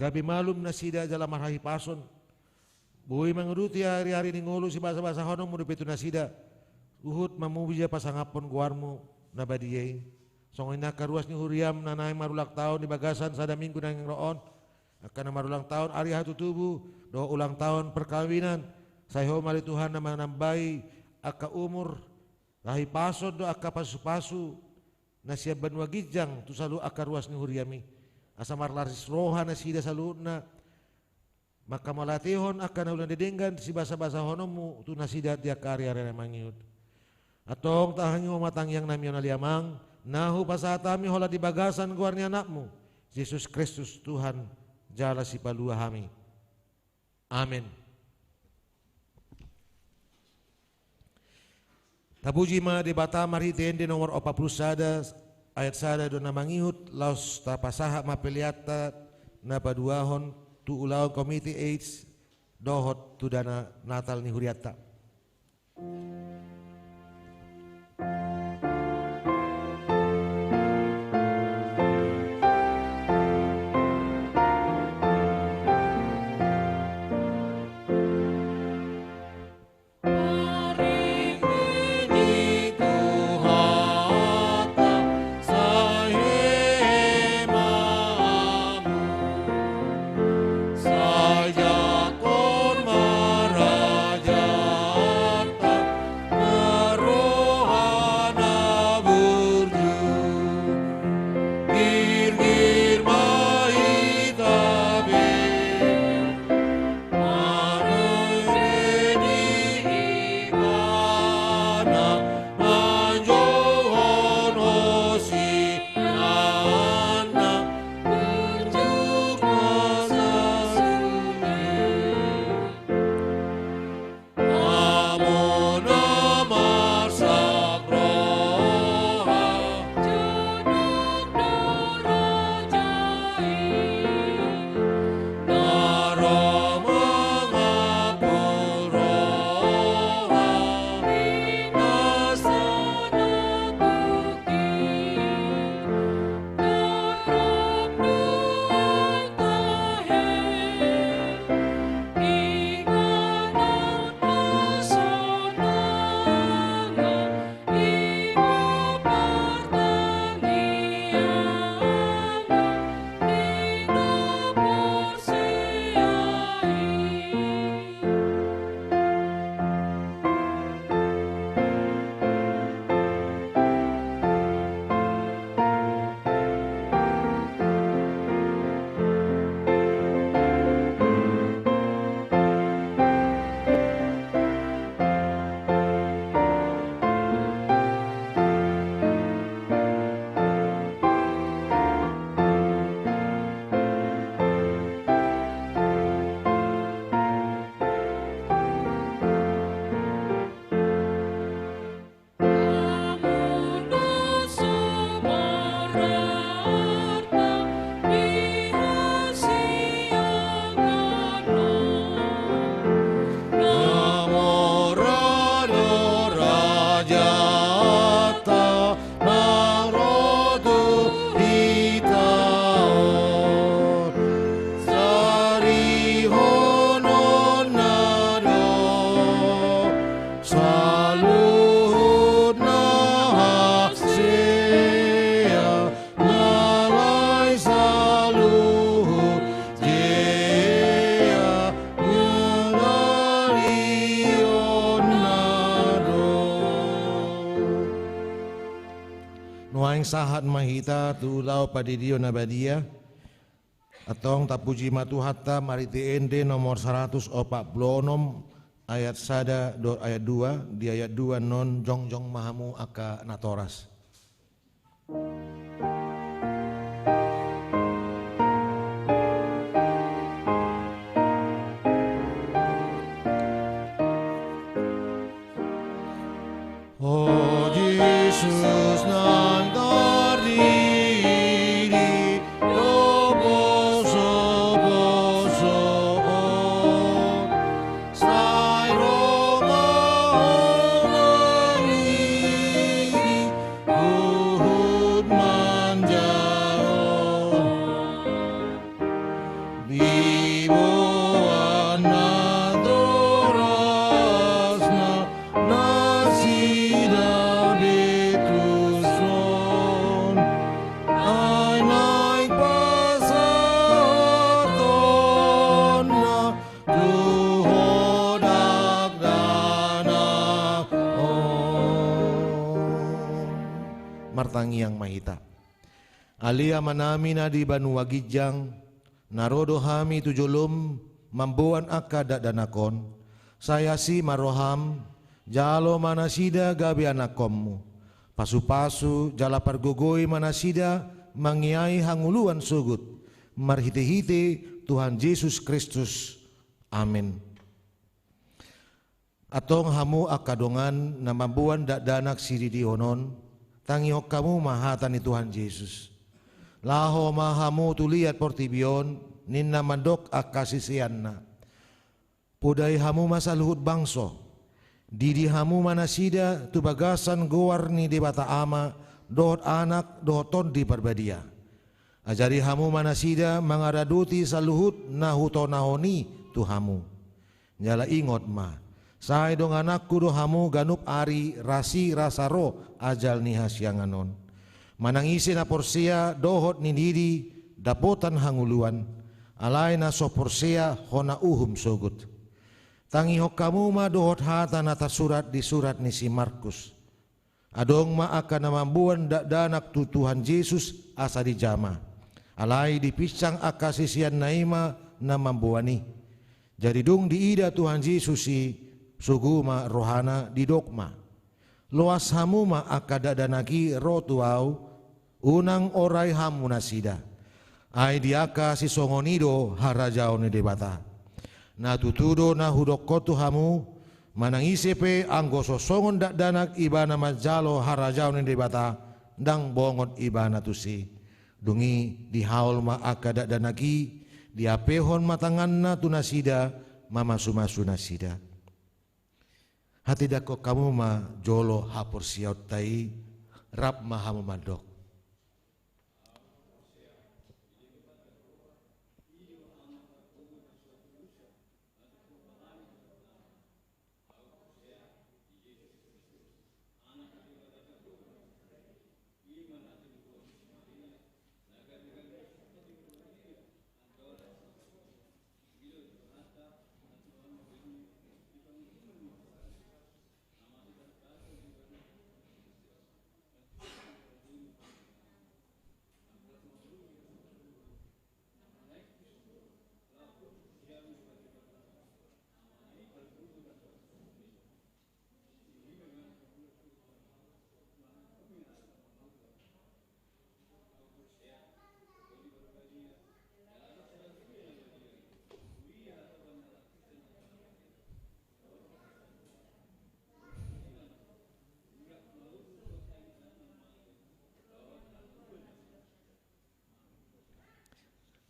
gabe malum nasida jala marhahipason, boi manguduti ariari ni ngolu sibasabasahononMu dope tu nasida, huhut mamujia pasangaphon goarMu na badia i. Songon i nang angka ruas ni huriaM na naeng marulang taon di bagasan sada minggu naeng ro on, angka na marulang taon ari hatutubu dohot ulang taon perkawinan, sai Ho ma ale Tuhan na manambai angka umur, hahipason dohot angka pasupasu na sian banua ginjang tu saluhut angka ruas ni huriaM i, asa marlaris roha nasida saluhutna, mangkamauliatehon angka na uli na denggan sibasabasahononMu tu nasida di angka ariari na mangihut. Antong tahangi Ho ma tangiangnami on ale Amang, na hupasahat hami holan di bagasan goar ni AnakMu, Jesus Kristus, Tuhan jala Sipalua hami. Amen. Tapuji ma Debata marhite Ende nomor opat pulu sada ayat sada do na mangihut, laos tapasahat ma peleanta na paduahon tu ulaon Komite AIDS dohot tu dana Natal ni hurianta. Saluhutna hasea, nalai saluhut jea, nalai iona do. Nuaeng sahat ma hita tu laho padidion na badia. Antong tapuji ma Tuhanta marhite ende nomor saratus opat pulu onom ayat sada dohot ayat dua, di ayat dua annon jongjong ma hamu angka natoras. O Jesus, naeng tardidi do posoposo on, sai ro ma Ho mangihut huhut manjalo. Diboan natorasna nasida be tuson, ai naeng pasahatonna tu Ho dakdanak on. Martangiang ma hita. Ale Amanami na di banua ginjang, na ro do hami tu jolom mamboan angka dakdanak on, sai asi ma roham, jalo ma nasida gabe anakkonmu. Pasupasu jala pargogoi ma nasida mangiai hangoluan sogot, marhitehite Tuhan Jesus Kristus. Amen. Antong hamu angka dongan na mamboan dakdanak sidihon on, tangihon hamu ma hata ni Tuhan Jesus. Laho ma hamu tu liat portibi on, ninna mandok angka siseanna. Podai hamu ma saluhut bangso. Didi hamu ma nasida tu bagasan goar ni Debata Ama, dohot Anak, dohot Tondi Parbadia. Ajari hamu ma nasida mangaradoti saluhut na hutonahon i tu hamu. Jala ingot ma, sai dongananku do hamu ganup ari rasirasa ro ajal ni hasiangan on. Manang ise na porsea dohot nididi dapotan hangoluan, alai na so porsea hona uhum sogot. Tangihon hamu ma dohot hata na tarsurat di surat ni si Markus. Adong ma angka na mamboan dakdanak tu Tuhan Jesus asa dijama. Alai dipinsang angka siseanna i ma na mamboan i. Jadi dung diida Tuhan Jesus i, sogo ma rohana, didok ma: Loas hamu ma angka dakdanak i ro tu ahu, unang orai hamu nasida. Ai di angka sisongon i do harajaon ni Debata. Na tutu do na hudokkon tu hamu, manang ise pe anggo so songon dakdanak ibana manjalo harajaon ni Debata, ndang bongot ibana tusi. Dung i dihaol ma angka dakdanak i, diampehon ma tanganna tu nasida, mamasumasu nasida. Hatindangkon hamu ma jolo haporseaonta i, rap ma hamu mandok.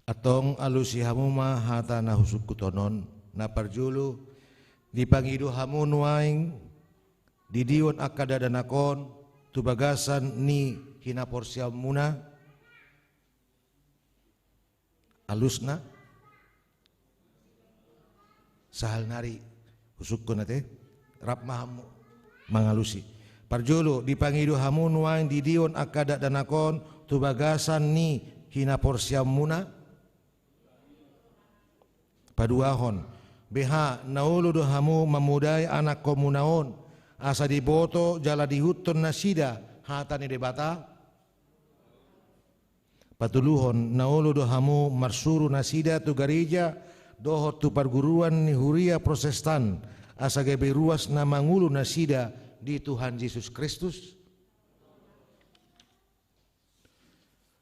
Antong alusi hamu ma hata na husungkuthon on. Na parjolo, dipangido hamu nuaeng didihon angka dakdanak on tu bagasan ni hinaporseaonmuna. Alusna, sahali nari husungkun ate, rap ma hamu mangalusi. Parjolo, dipangido hamu nuaeng didihon angka dakdanak on tu bagasan ni hinaporseaonmuna. Paduahon, beha na olo do hamu mamodai anakkonmuna on, asa diboto jala diihuthon nasida hata ni Debata? Patoluhon, na olo do hamu marsuru nasida tu gareja dohot tu parguruan ni huria Protestan, asa gabe ruas na mangolu nasida di Tuhan Jesus Kristus?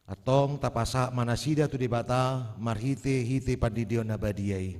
Antong tapasahat ma nasida tu Debata marhite-hite pandidion na badia i.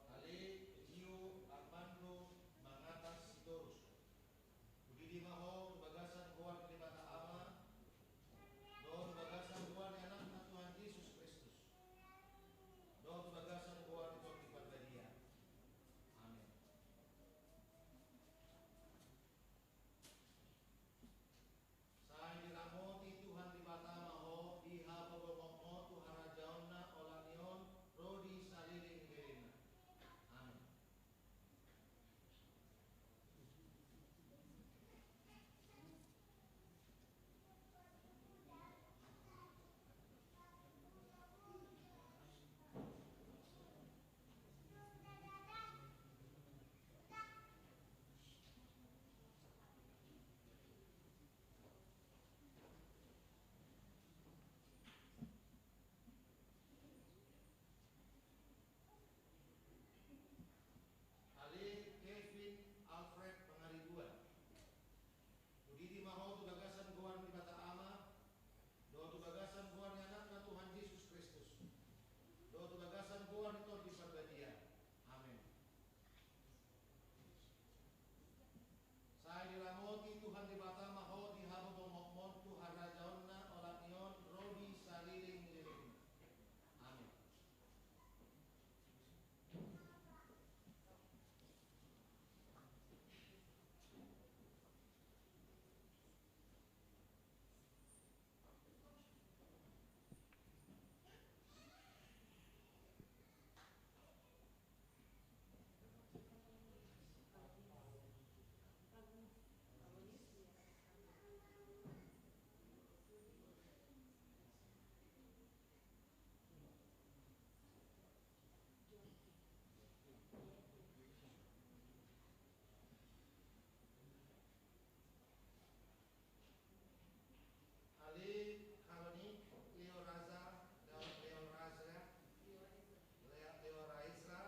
Ale Dio Armando Mangatas Sitorus, hudidi ma ho tu bagasan goar ni Debata Ama, dohot tu bagasan goar ni Anakna Tuhan Jesus Kristus, dohot tu bagasan goar ni Tondi Parbadia. Amen. Sai diramoti Tuhan Debata ma ho, dihabobongon ho tu harajaonna, olat ni on ro di saleleng-lelengna. Amen. Ale Kevin Alfred Pangaribuan, hudidi ma ho tu bagasan goar ni Debata Ama, dohot tu bagasan goar ni Anakna Tuhan Jesus Kristus, dohot tu bagasan goar ni Tondi Parbadia. Amen. Sai diramoti Tuhan Debata ma ho, dihabobongon ho tu harajaonna, olat ni on ro di saleleng-lelengna. Amen. Ale Karonik Leoraza, Leo-, Leoraza, Lea-, Leoraisra,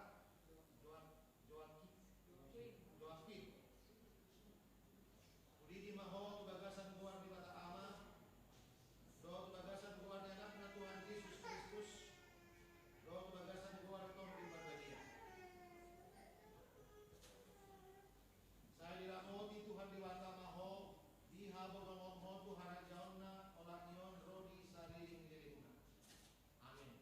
Joa-, Joaki-, Joakim. Hudidi ma ho tu bagasan goar ni Debata Ama, dohot tu bagasan goar ni Anakna Tuhan Jesus Kristus, dohot tu bagasan goar ni Tondi Parbadia. Sai diramoti Tuhan Debata ma ho, dihabobongon ho tu harajaonna, olat ni on ro di saleleng-lelengna. Amen.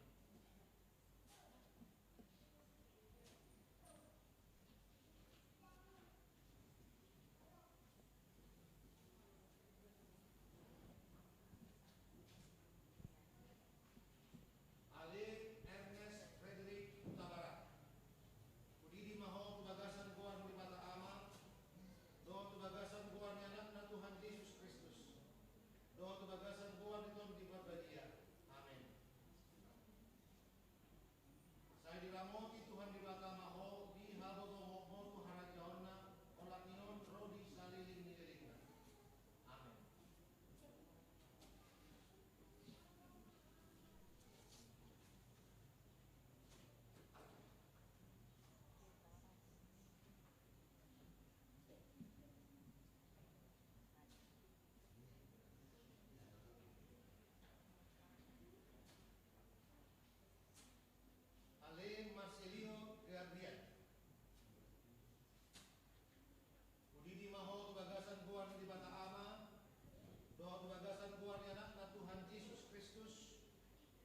Ale Ernest Frederick Hutabarat, hudidi ma ho tu bagasan goar ni Debata Ama, dohot tu bagasan goar ni Anakna Tuhan Jesus Kristus, dohot tu bagasan goar ni Tondi Parbadia. Amen. Sai diramoti Tuhan Debata ma ho, dihabobongon ho tu harajaonna, olat ni on ro di saleleng-lelengna. Amen. Ale Marcelino Gabriel, hudidi ma ho tu bagasan goar ni Debata Ama, dohot tu bagasan goar ni Anakna Tuhan Jesus Kristus,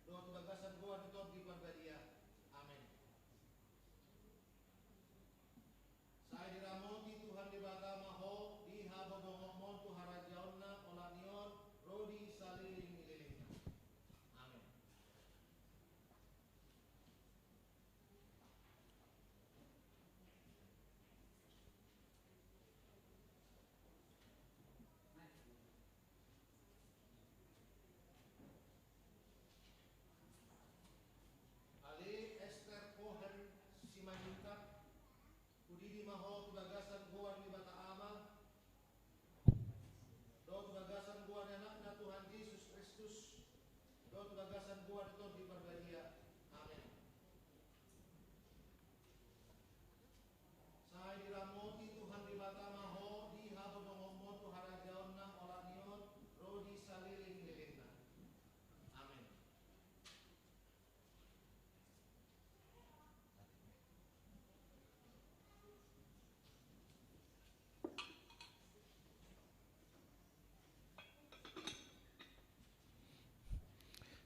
dohot tu bagasan goar ni Tondi Parbadia. Amen. Sai diramoti Tuhan Debata ma ho, di Ima ho tu bagasan goar ni Debata Ama, dohot tu bagasan goar ni Anakna Tuhan Jesus Kristus, dohot tu bagasan goar ni Tondi Parbadia. Amen. Sai diramoti Tuhan Debata ma ho di haholongonmuna tu harajaonna, olat ni on ro di salelenglelengna. Amen.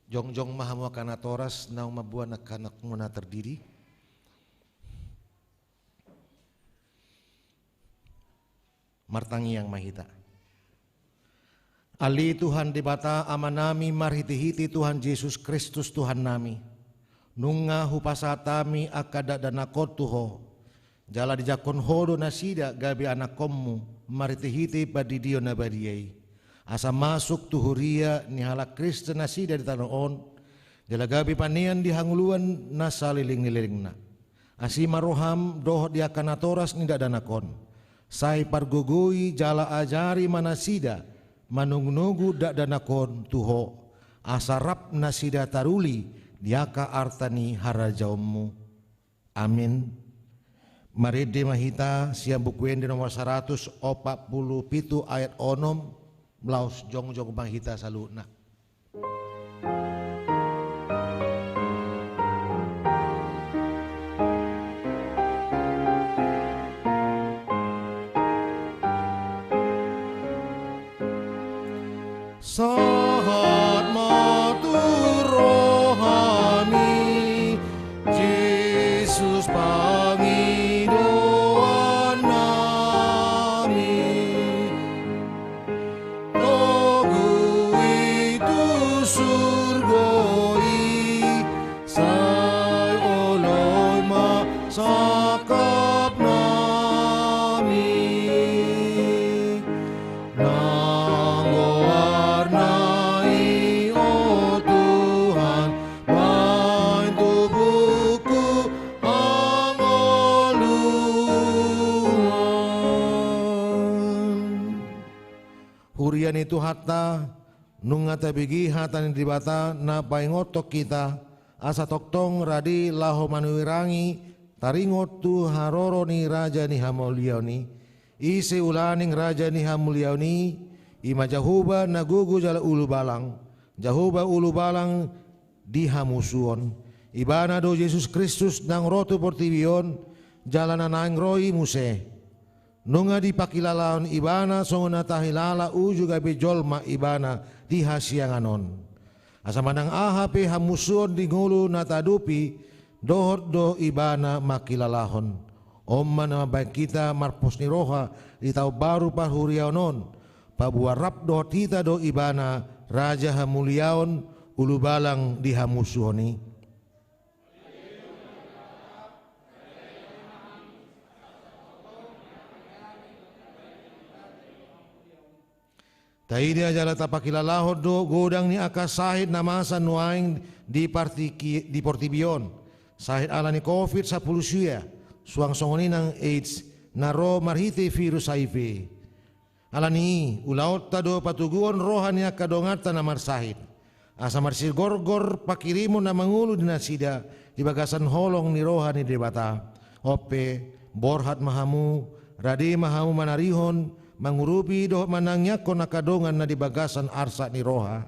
Jongjong ma hamu angka natoras, naung mamboan angka anakmuna tardidi. Martangiang ma hita. Ale Tuhan Debata Amanami, marhitehite Tuhan Jesus Kristus Tuhannami, nunga hupasahat hami angka dakdanak on tu Ho, jala dijangkon Ho do nasida gabe anakkonmu marhitehite pandidion na badia i, asa masuk tu huria ni halak Kristen nasida di tano on, jala gabe panean di hangoluan na saleleng ni lelengna. Asi ma roham dohot di angka natoras ni dakdanak on. Sai pargogoi jala ajari ma nasida manogunogu dakdanak on tu Ho, asa rap nasida taruli di angka arta ni harajaonmu. Amin. Marende ma hita sian Buku Ende nomor saratus opat pulu pitu ayat onom, laos jongjong ma hita saluhutna. Sahat ma tu rohami, Jesus pangidoannami. Togu i tu surgo i, sai oloi ma sangkapnami. Nang goarna i, o Tuhan, baen tu buku hangoluan. Huria ni Tuhanta, nunga tabege hata ni Debata na paingothon hita, asa tongtong rade laho manuirangi taringot tu haroro ni raja ni hamuliaon i. Ise ulaning raja ni hamuliaon i? I ma Jahowa na gogo jala ulubalang, Jahowa ulubalang di hamusuon. Ibana do Jesus Kristus naung ro tu portibi on, jala na naeng ro i muse. Nunga dipangkilalahon Ibana songon na tahilala uju gabe jolma Ibana di hasiangan on. Asa manang aha pe hamusuon di ngolu na tahadopi, dohot do Ibana mangkilalahon. On ma na mambahen hita marpos ni roha di taon baru parhuriaon on, paboa rap dohot hita do Ibana, Raja hamuliaon, ulubalang di hamusuon i. Taida jala tapangkilalahon do godang ni angka sahit na masa nuaeng di partiki-, di portibi on. Sahit ala ni covid sampulu sia, suang songon i nang AIDS, na ro marhite virus H I V. Ala ni i, ulaonta do patoguhon roha ni angka donganta na marsahit, asa marsigorgor panghirimon na mangolu di nasida di bagasan holong ni roha ni Debata. On pe, borhat ma hamu, rade ma hamu manarihon, mangurupi dohot manangiangkon angka dongan na di bagasan arsak ni roha.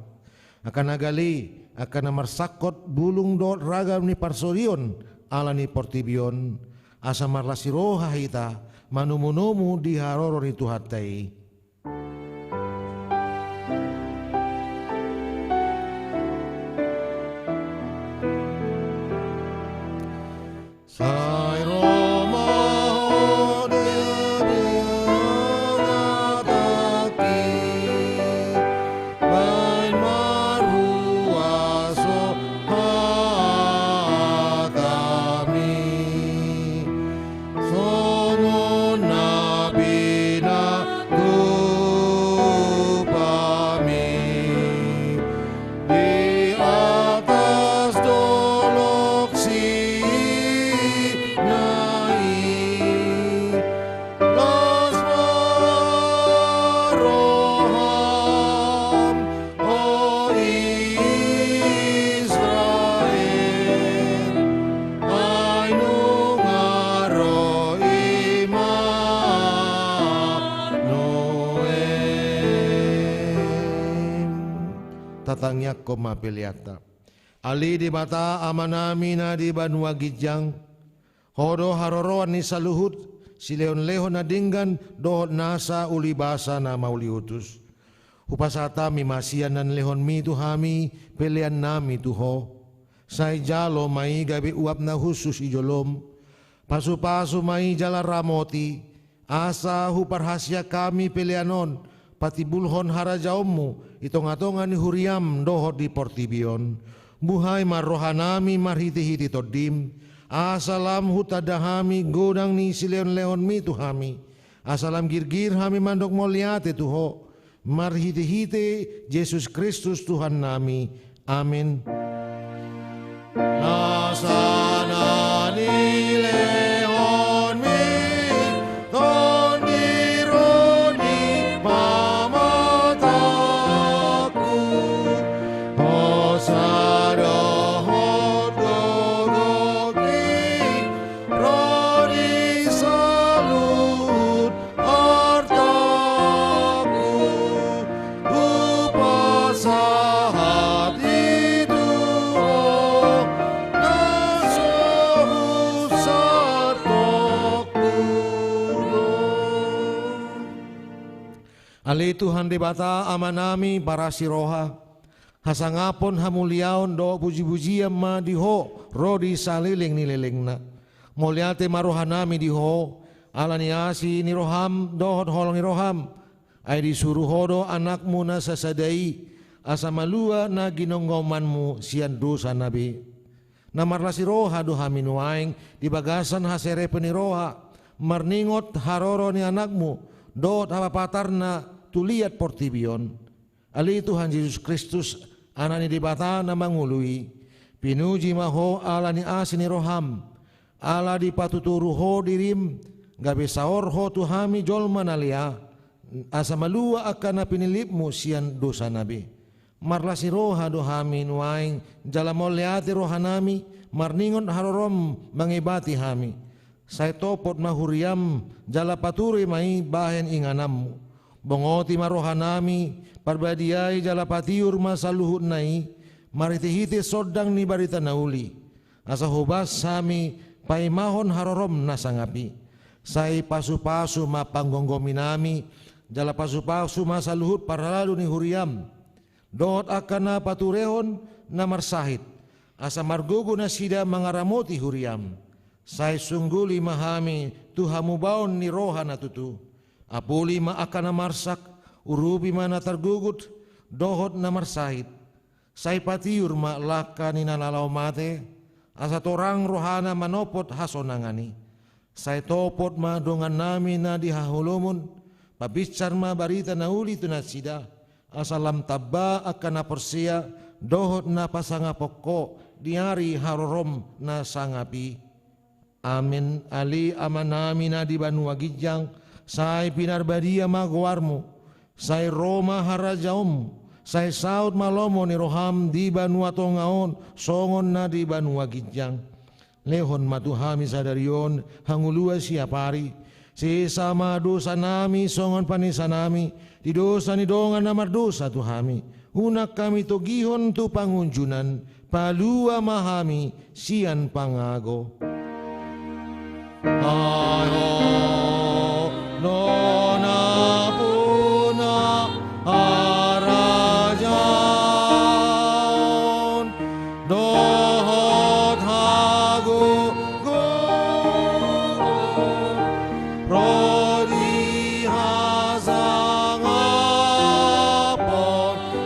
Angka na gale, angka na marsangkot bulung dohot ragam ni parsorion ala ni portibi on, asa marlas ni roha hita manomunomu di haroro ni Tuhanta i. Sai ro ma Ho di tengah tangki, baen ma ruas hatami, songon na pinatupa Tatangiangkon ma peleanta. Ale Debata Amanami na di banua ginjang, Ho do haroroan ni saluhut silehonlehon na denggan dohot nasa ulibasa na mauliutus. Hupasahat hami ma sian na nilehonmi tu hami peleannami tu Ho. Sai jalo ma i gabe uap na hushus di jolom. Pasupasu ma i jala ramoti, asa huparhasiang hami pelean on patimbulhon harajaonmu di tongatonga ni huriam dohot di portibi on. Buhai ma rohanami marhitehite Tondim, asa lam hutanda hami godang ni silehonlehonmi tu hami, asa lam girgir hami mandok mauliate tu Ho, marhitehite Jesus Kristus Tuhannami. Amen. Nasa na nilehonmi Tondi ro di pamatangku, hosa dohot gogoki ro di saluhut artaku, hupasahat i tu Ho na so husahatokku do. Ale Tuhan Debata Amanami parasi roha, hasangapon, hamuliaon dohot pujipujian ma di Ho ro di saleleng ni lelengna. Mauliate ma rohanami di Ho ala ni asi ni roham dohot holong ni roham. Ai disuru Ho do Anakmu na sasada i, asa malua na ginonggomanmu sian dosana be. Na marlas ni roha do hami nuaeng di bagasan haserepon ni roha, marningot haroro ni Anakmu dohot hapapatarna tu liat portibi on. Ale Tuhan Jesus Kristus, Anak ni Debata na mangolu i, pinuji ma Ho ala ni asi ni roham, ala dipatuturu Ho dirim, gabe saor Ho tu hami jolma na lea, asa malua angka na pinillitmu sian dosana be. Marlas ni roha do hami nuaeng jala mauliate rohanami marningot harorom mangibati hami. Sai topot ma huriam jala pature ma i bahen ingananmu. Bongoti ma rohanami, parbadiai jala patiur ma saluhutna i, marhitehite sondang ni barita na uli. Asa hobas hami paimahon harorom na sangap i. Sai pasupasu ma panggomgominami, jala pasupasu ma saluhut parhalado ni huriam dohot angka na paturehon na marsahit, asa margogo nasida mangaramoti huriam. Sai sungguli ma hami tu hamubaon ni roha na tutu. Apuli ma angka na marsak, urupi ma na targugut dohot na marsahit. Sai patiur ma langka ni na laho mate, asa torang rohana manopot hasonangan i. Sai topot ma dongannami na di haholomon, pabinsar ma barita na uli tu nasida, asa lam tamba angka na porsea dohot na pasangapon Ho di ari harorom na sangap i. Amen. Ale Amanami na di banua ginjang, sai pinarbadia ma goarmu, sai ro ma harajaonmu, sai saut ma lomo ni roham di banua tonga on songon na di banua ginjang. Lehon ma tu hami sadari on hangoluan siapari. Sesa ma dosanami songon panesanami di dosa ni dongan na mardosa tu hami. Unang hami togihon tu pangunjunan, palua ma hami sian pangago. Ai Ho do nampuna harajaon dohot hagogoon ro di hasangapon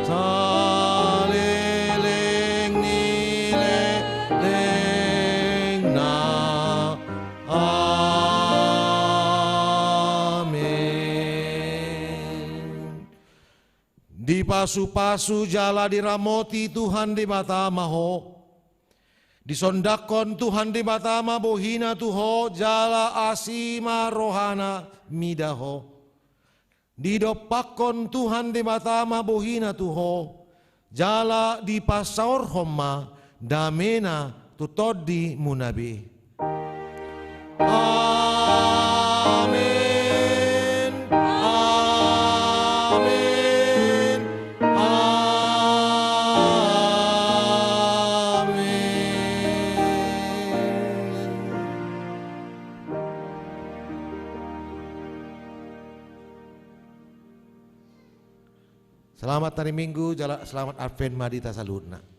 saleleng ni lelengna. Amen. Dipasupasu jala diramoti Tuhan Debata ma ho. Disondangkon Tuhan Debata ma bohina tu ho jala asi ma rohana mida ho. Didompakkon Tuhan Debata ma bohina tu ho, jala dipasaorhon ma damena tu tondimuna be. Amen. Amen. Amen. Selamat hari Minggu, jala selamat Advent ma di hita saluhutna.